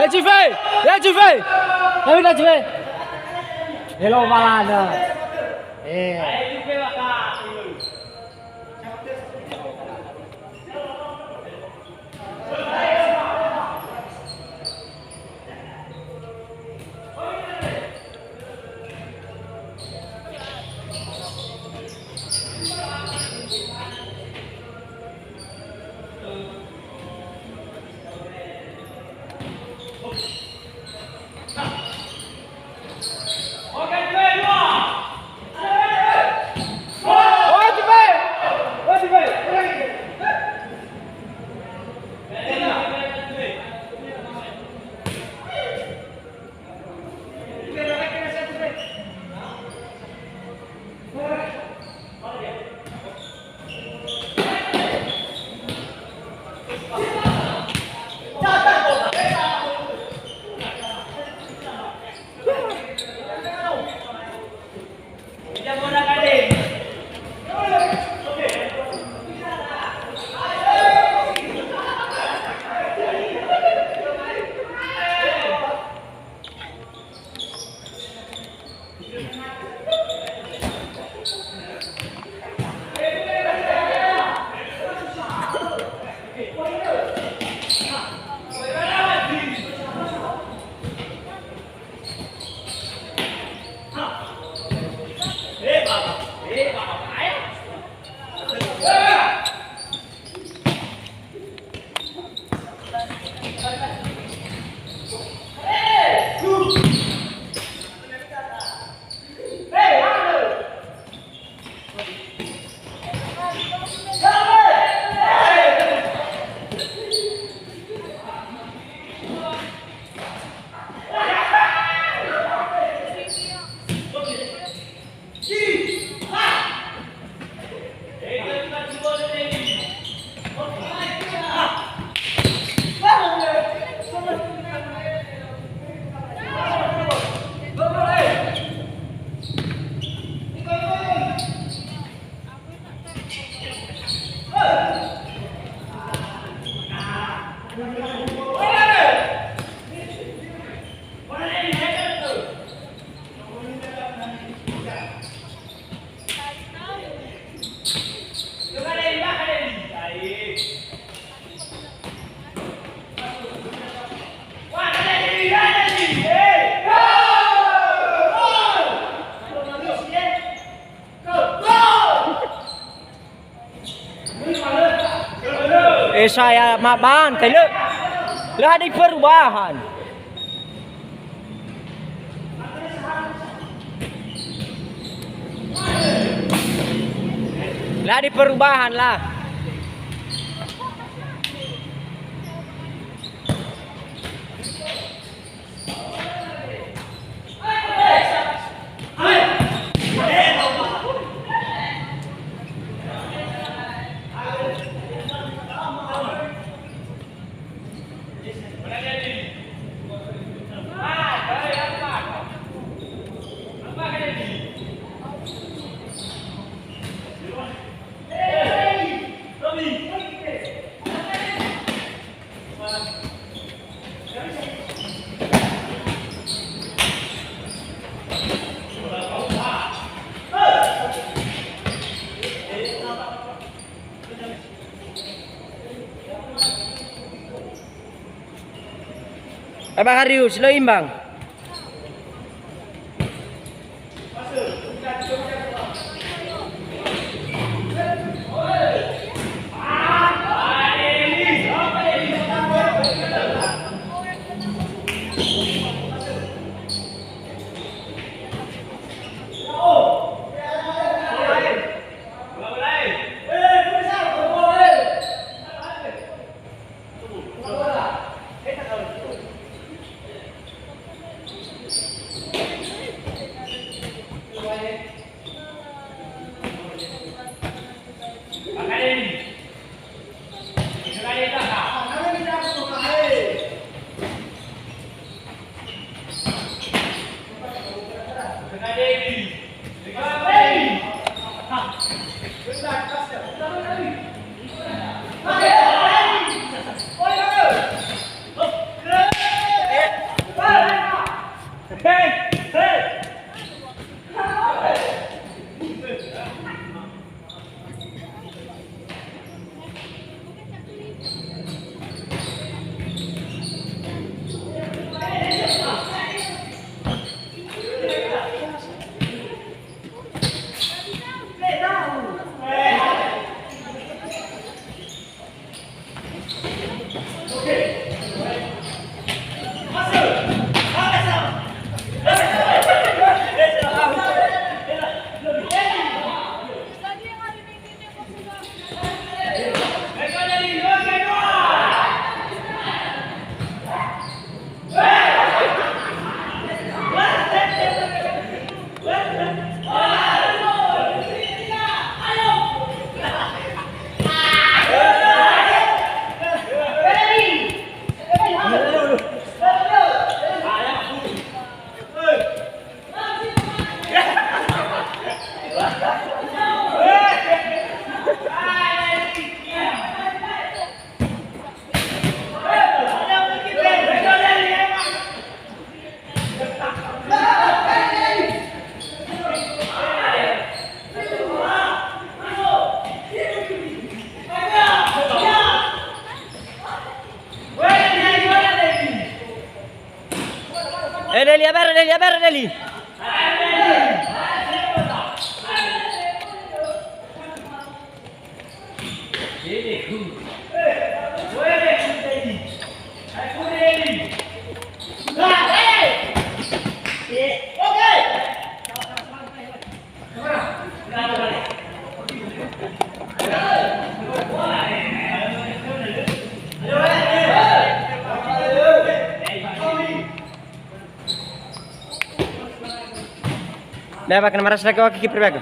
Ya, Cife! Ya, Cife! Kami dah, Cife! Hello, Malana. Eh. Esa ya maban, kai lö, lö ada perubahan. Lö ada perubahan lah. Abah Harius, lö imbang. Eh, Deli, aber, Deli, aber, Deli. Dah, Pak, kena marah, silakan, oke, kiper, Pak.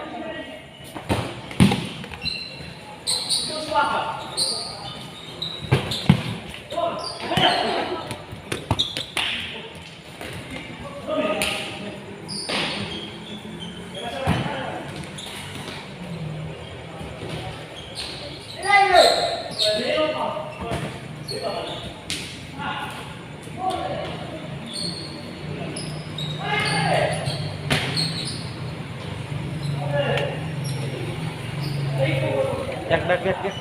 Yak, yak, yak, yak.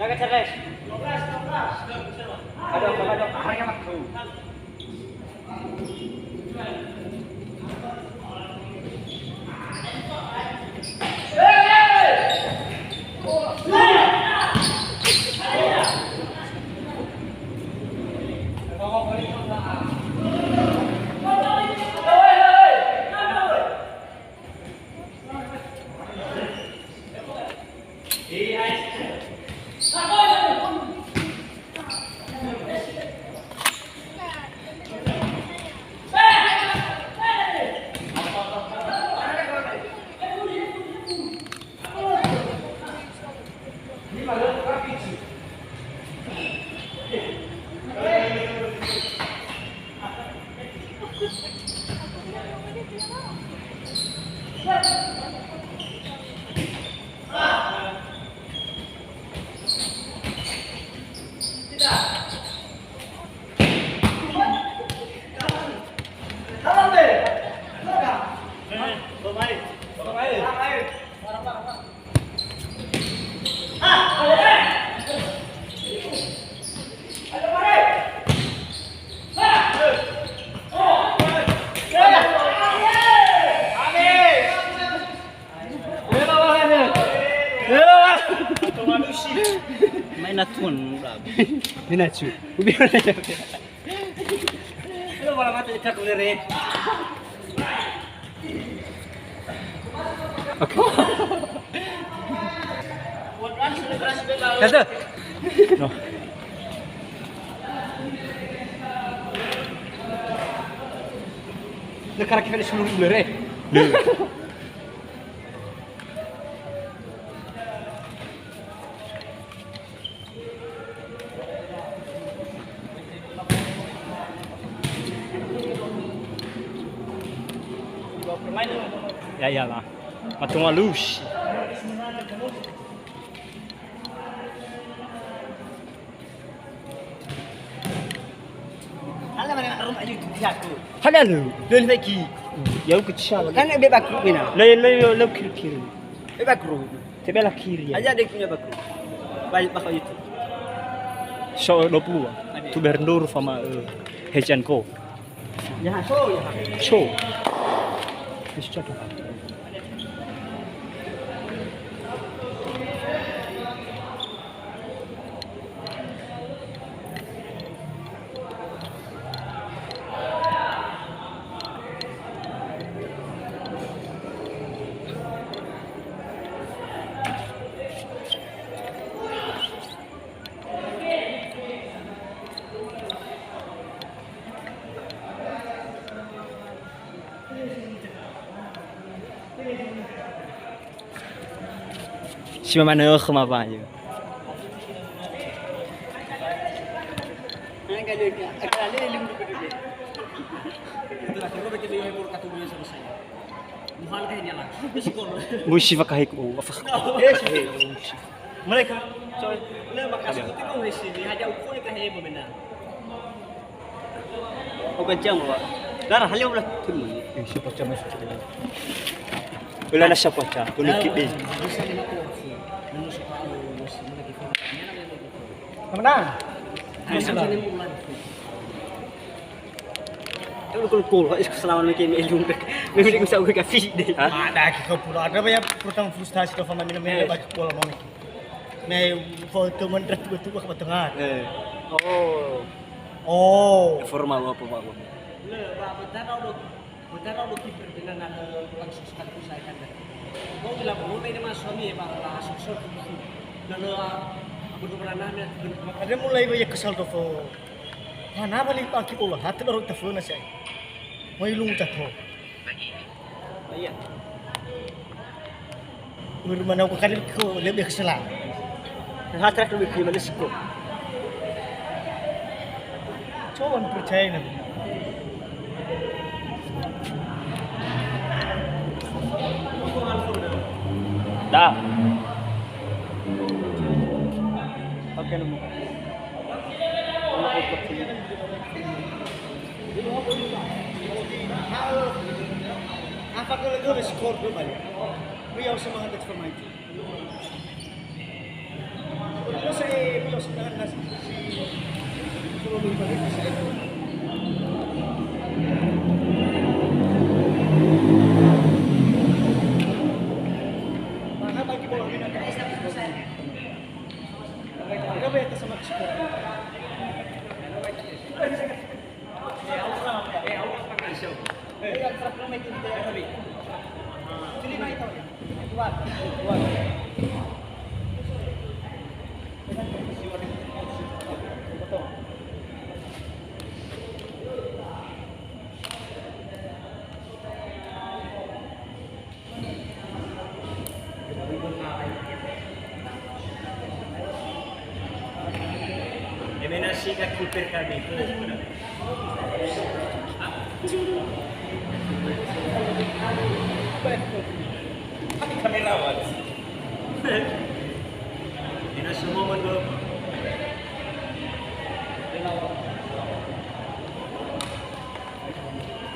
Jaga, Charles. Aduh, aduh, aduh, harga waktu. Natun. Minatsu. Ubi. Lo wala mate tak lere. Oke. Kata. No. Lekara kita di seluruh lere. Ya, iyalah. Matung halus. Ala mana rumah aja itu aku. Hadalu. Belum lagi. Ya, aku cecah. Kan ada bakru ni, nah. Lain, lain, lain, kiri-kiri. Ada bakru. Tebela kiri, ya. Aja ada punya bakru. Banyak bakal itu. So, dua puluh. Ada. Tu Berndur sama, eh, Hejan Co. Ya, so, ya. So. Bisa cocok. Si mama nökhö ma ba, ya. Musi fakaheku, oh, apa? Mereka, sorry. Lema kasih itu sini, hanya ukur ke heboh benar. Oke, jam, Pak. Darah, halio belah. Eh, siapa jam masuk? Belah nasa paca, belah kidi. Mana? Kalau kul-kul, Pak, selama ini kami elung dek. Memang bisa gue kasih deh. Ada kita pula, ada banyak perutang frustasi kalau sama minum-minum baju bola mau. Nah, foto mendret betul ke tengah. Eh. Oh. Oh. Formal apa, Pak? Le, ba, betara udah, betara udah kiper dengan ada langsung sekali saya kan. Mau bilang, mau main sama suami ya, Pak, lah, sok-sok. Lalu, ah, aku tuh pernah nanya, ada mulai banyak kesal tuh, Fo. Mana balik pagi olah, hati baru telepon saya. Mau ilung tak, Fo. Iya. Börö manö ko kali ko lebih kesela. Hatra ko lebih males ko. Coba percaya nih. Dah. Oke, nemu. Apa kalau gue skor dua balik? Beliau semangat eksperimen. Beliau saya, beliau semangat nasi. Kalau lebih balik saya. Mana bagi bola minat? Emena si ka kiper kami. Kamerawan. Emena semua mendorong.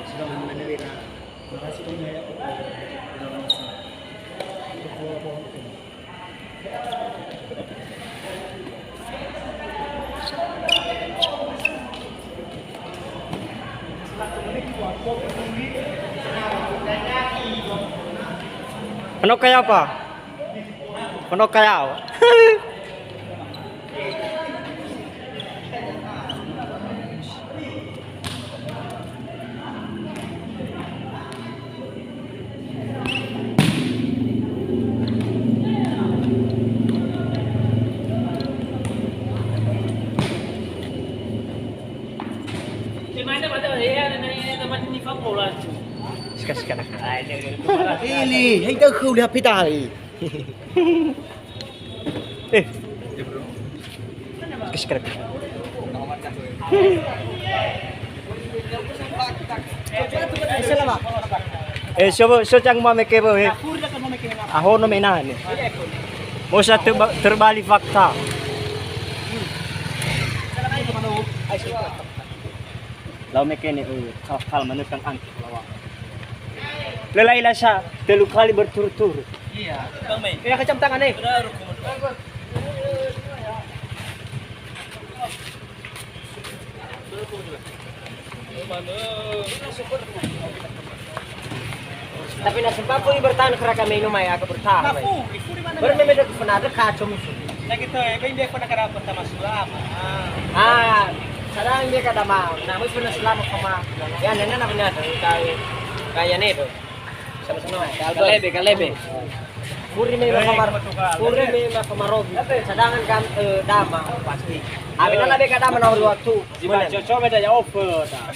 Sudah mana-mana beda. Ano kaya apa? Ano kaya apa? Sika-sika nak. Ili, hai tahu kau lihat pita hari. Eh. Sika-sika nak. Eh, siapa, siapa yang mau make apa, eh? Ahono me nane. Mosa terba-, terbalik fakta. Lau mekene, eh, kal-kal manukang angki lawa. Lelai lasa telu kali berturut-turut. Iya. Bang Mei. Ya, kecam tangan, eh. Tapi na sempat pun bertahan keraka menu mai aku bertahan. Bermeme dek fana dek kacau musuh. Na gitu, eh, bain dia pernah kada pertama sulama. Ah, sadang dia kada mau. Nah, musuh na sulama sama. Ya, nena na benar. Kai, kaya ne tuh. Sama-sama. Kalebe, kalebe. Furi me ma famar-, furi me ma famarogi. Cadangan kan, eh, dama, pasti. Abi nana be ka dama na waktu. Di mana? Baco-co beda ya offer, ta.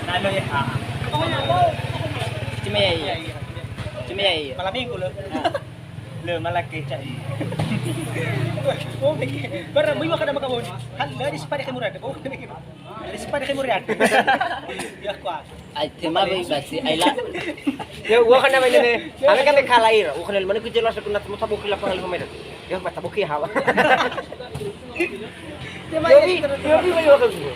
Nalo ya. Cuma ya, iya. Cuma ya, iya. Malam minggu, loh. Loh, malah kecak. Oh, mikir. Barang bui makan sama kamu. Hal dari sepadi kamu ada. Oh, mikir. Dari sepadi kamu ada. Ya, kuat. Ai, tema bai basi, ai la. Ya, ua kan nama ini? Kami kan kala ira. Ua kan mana ku jelas aku nak mau tabuki lapangan lima meter. Ya, mau tabuki hawa. Jadi, jadi bai ua kan semua.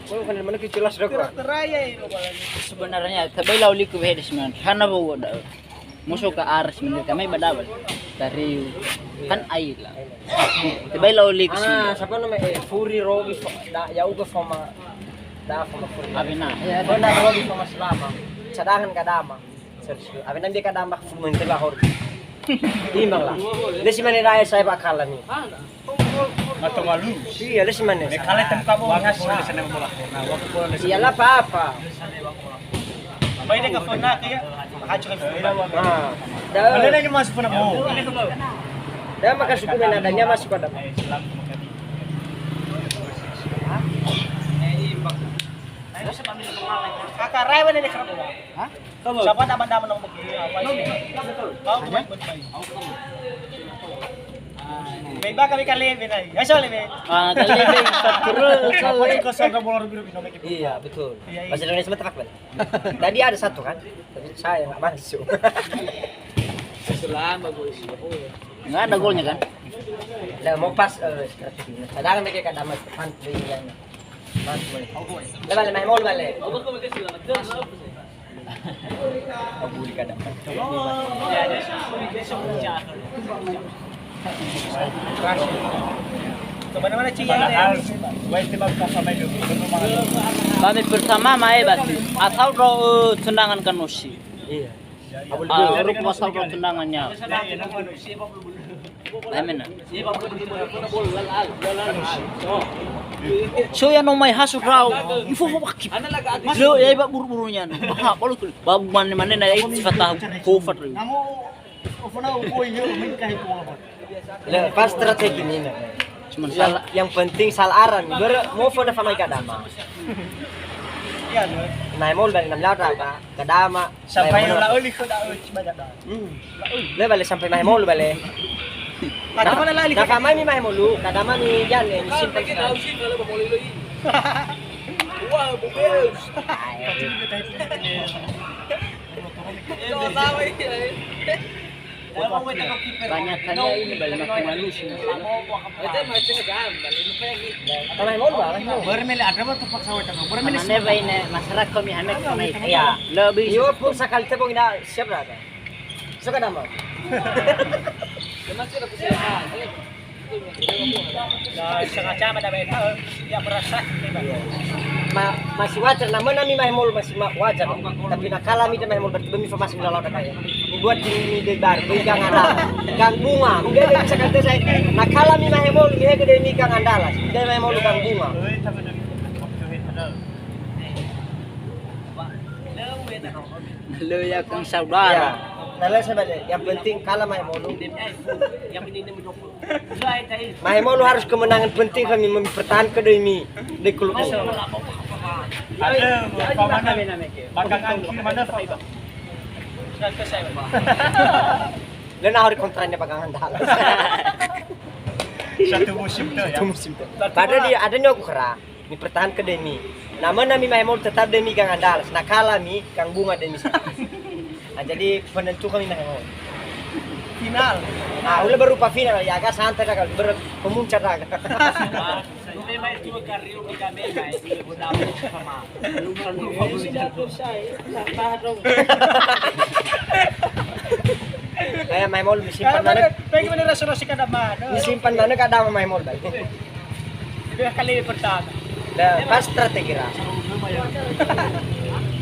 Ua kan mana ku jelas aku. Teraya itu. Sebenarnya, tebai lau liku behedes man. Hana bawa da. Musuh ke aras menurut kami badabal. Dari kan ai la. Tebai lau liku sih. Ah, siapa namanya? Eh, furi rogi fo-, da, ya uga foma. Da foma furi. Abi na. Ya, da rogi foma selama. Cadangan kadama. Serius. Abi nang dia kadama furi mentela hor. Imbang lah. Dia si mana raya saya bakal ni. Atau malu. Iya, dia si mana? Kale tem kamu. Iya lah apa-apa. Baik deh, ke pernah ya. Hancur. Nah, dah. Ada nanya masuk pernah mau. Dah makan suku mana adanya masuk ada. Kakak Rai mana dia kerap? Hah? Siapa nama-nama nong begitu? Apa sih? Kau buat betul. Beba kami kali bena. Ya soalnya be. Ah, kali be. Terus. Apa sih kau sudah bola rubi-rubi nong begitu? Iya, betul. Iya, iya. Bahasa Indonesia mah tepat, Bang. Tadi ada satu kan, tapi saya nggak masuk. Selama gue isi, oh ya. Nggak ada golnya kan? Lah, mau pas, eh, strategi. Cadangan lagi kan, sama depan, iya, iya. Pas, boleh. Lah, balik, main mall, balik. Oh, balik, kada. Padahal, wai tebak pas sama itu. Kami pertama mae bati. Atau do, eh, tendangan kanosi. Iya. Ah, ruk pasal do tendangannya. Amen. So ya no mai hasut rau. Ifo fo bakip. Lo ya iba buru-burunya. Bah, balu tuh. Babu mane-mane na itu fatah kofat. Le, pas strategi ni, nah. Cuman yang, salah. Yang penting salah arah. Ber-, mau foda sama kadama. Iya, loh. Nah, mau dari enam lara, Kak. Kadama. Sampai lah, oli kau dah, oli banyak dah. Hmm. Le, balik sampai mahe molu, balik. Nah, mana lali? Nah, famai mi mahe molu, kadama mi jane, mi simpan. Wah, bagus. Banyak kali ini balik makan malu sih. Bermele ada mah tempat sawah cakap. Bermele. Mana baine masyarakat kami hamek kami. Iya. Lebih. Iya, pun sekali tebong ina siap lah. Suka nama. Nah, sengaja ada beta, ya merasa. Ma-, masih wajar, nama nami mahe molu masih ma-, wajar. Tapi na kala mi mahe molu berarti bemi informasi mula lauda kaya. Buat di, di bar, di gang ada. Gang bunga, udah bisa kata saya. Na kala mi mahe molu, mi hege demi gang andalas. Dia mahe molu gang bunga. Lo ya kang saudara. Ya. Na lö sebab yang penting kalah Mahemolu. Mahemolu harus kemenangan penting kami mempertahankan demi di klub ini. Ada, Pak, mana? Belakangan kiri mana, Pak? Lö na hari kontraknya belakangan dah. Satu musim tu, ya? Satu musim tu. Padahal dia ada ni aku kera. Mipertahankan demi. Na menang mi Mahemolu tetap demi gang andalas. Na kalah mi gang bunga demi. Nah, jadi penentu kami Mahemolu. Final. Ah, udah berupa final ya, agak santai dah kalau ber pemuncak dah. Kayak Mahemolu misimpan mana? Pengen mana rasa-rasa kada mana? Misimpan mana kada Mahemolu baik. Dua kali pertama. Lepas strategi ra.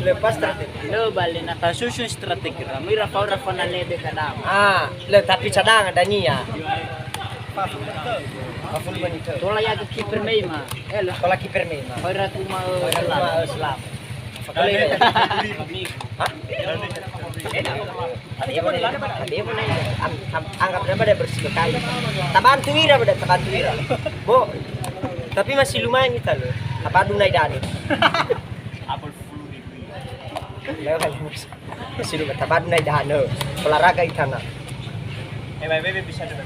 Lepas strategi. Lo balik na tasusun strategi ra. Mira faura fana lebe kadang. Ah, le tapi cadangan Dania. Faful Benito. Tola ya kiper mei ma. Eh, lo. Tola kiper mei ma. Faura kuma. Faura kuma, eh, selam. Hah? Ada pun, ada pun, am-, am-, anggap nama dia bersih sekali. Tabantu ira, beda tabantu ira. Bo, tapi masih lumayan kita loh. Tabadu naik dani. Apa sepuluh ribu? Lewat, masih lumayan. Tabadu naik dani. Olahraga itana. Eh, baik, baik, bisa ada.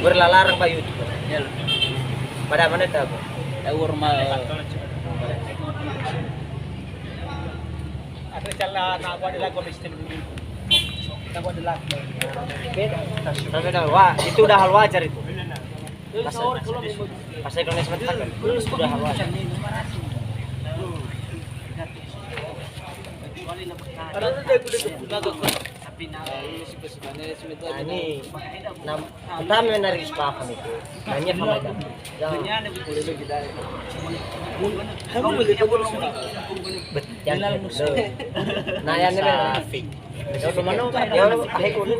Berlalarang, Pak Yud. Ya, loh. Pada mana tahu? Tahu rumah. Ada jalan, aku ada lagu Mister Lee. Aku ada lagu. Beda. Beda. Wah, itu udah hal wajar itu. Bahasa, bahasa Indonesia kan? Itu udah hal wajar. Nah, ini, nam-, pertama yang harus paham itu. Nanya sama aja. Jangan. Bet-, jangan. Nah, yang ini Safik. Ya, mana? Ya, akhir kulit.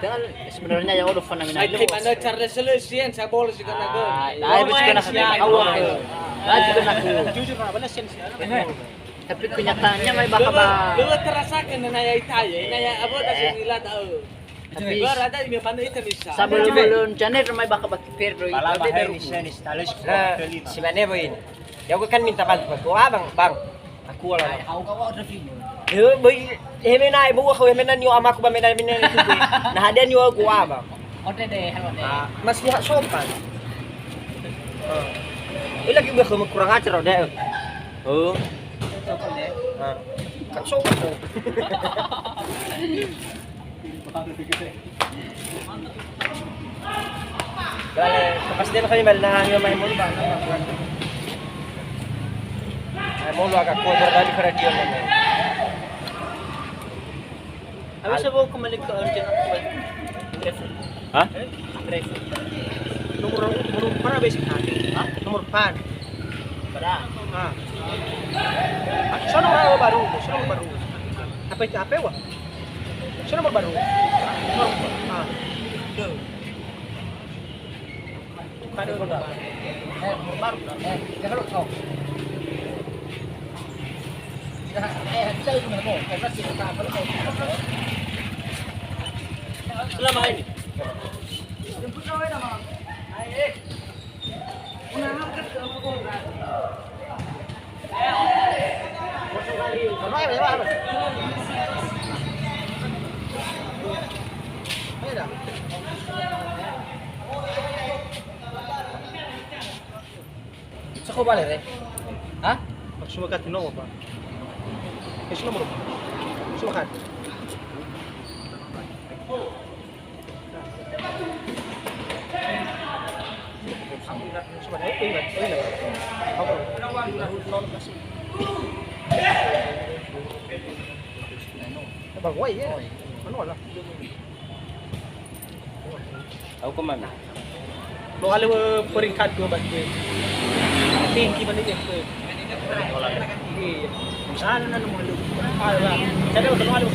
Kan sebenarnya ya udah pernah minat. Saya terima Charles Celestine, saya boleh sih kena ke. Ah, nah, itu juga nak awal. Nah, juga nak. Jujur, Pak, mana sih? Tapi kenyataannya mai bakal ba- Lu, lu terasakan na ya ita ya, na ya apa tak sih nila tahu. Tapi sebelum, belum channel mai bakal ba kiper do. Pala itu. Bahar Hussein Stalis. Nah, si mana boy ini? Ya, aku kan minta bantu aku, "Abang, Bang, aku lah." Aku kau udah video. Eh, boy, eh, mena, eh, bawa kau, eh, mena nio amaku ba mena, mena itu, boy. Nah, ada nio aku, Abang. Oke deh, halo deh. Ah, masih hak sopan. Ah. Ini lagi udah kurang ajar, deh. Oh. Sopan deh. Ah. Kan sopan, tuh. Bale, kepastian kami balik nah, hanya Mahemolu, Pak. Mahemolu agak kuat berarti karena dia memang. Habis saya bawa kembali ke Argentina. Hah? Nomor, nomor berapa sih? Hah? Nomor empat. Pada. Ah. Ah, sono nomor baru, sono nomor baru. Apa itu? Apa, wah? Sono nomor baru. Nomor, ah. Tuh. Ada nomor baru. Eh, nomor baru. Eh, coba lu, oh. Ya, eh, kita itu mau, eh, masih kita apa lu? Selama ini. Sako bale re. Hah? Maksud kati nomor, Pak. Eh, nomor. Maksud kati. Bang, wai ya? Anu lah. Tahu ke mana? Lo ale peringkat dua bagi. Tinggi mana dia ke? Iya. Sana nanu malu. Alah, saya udah malu.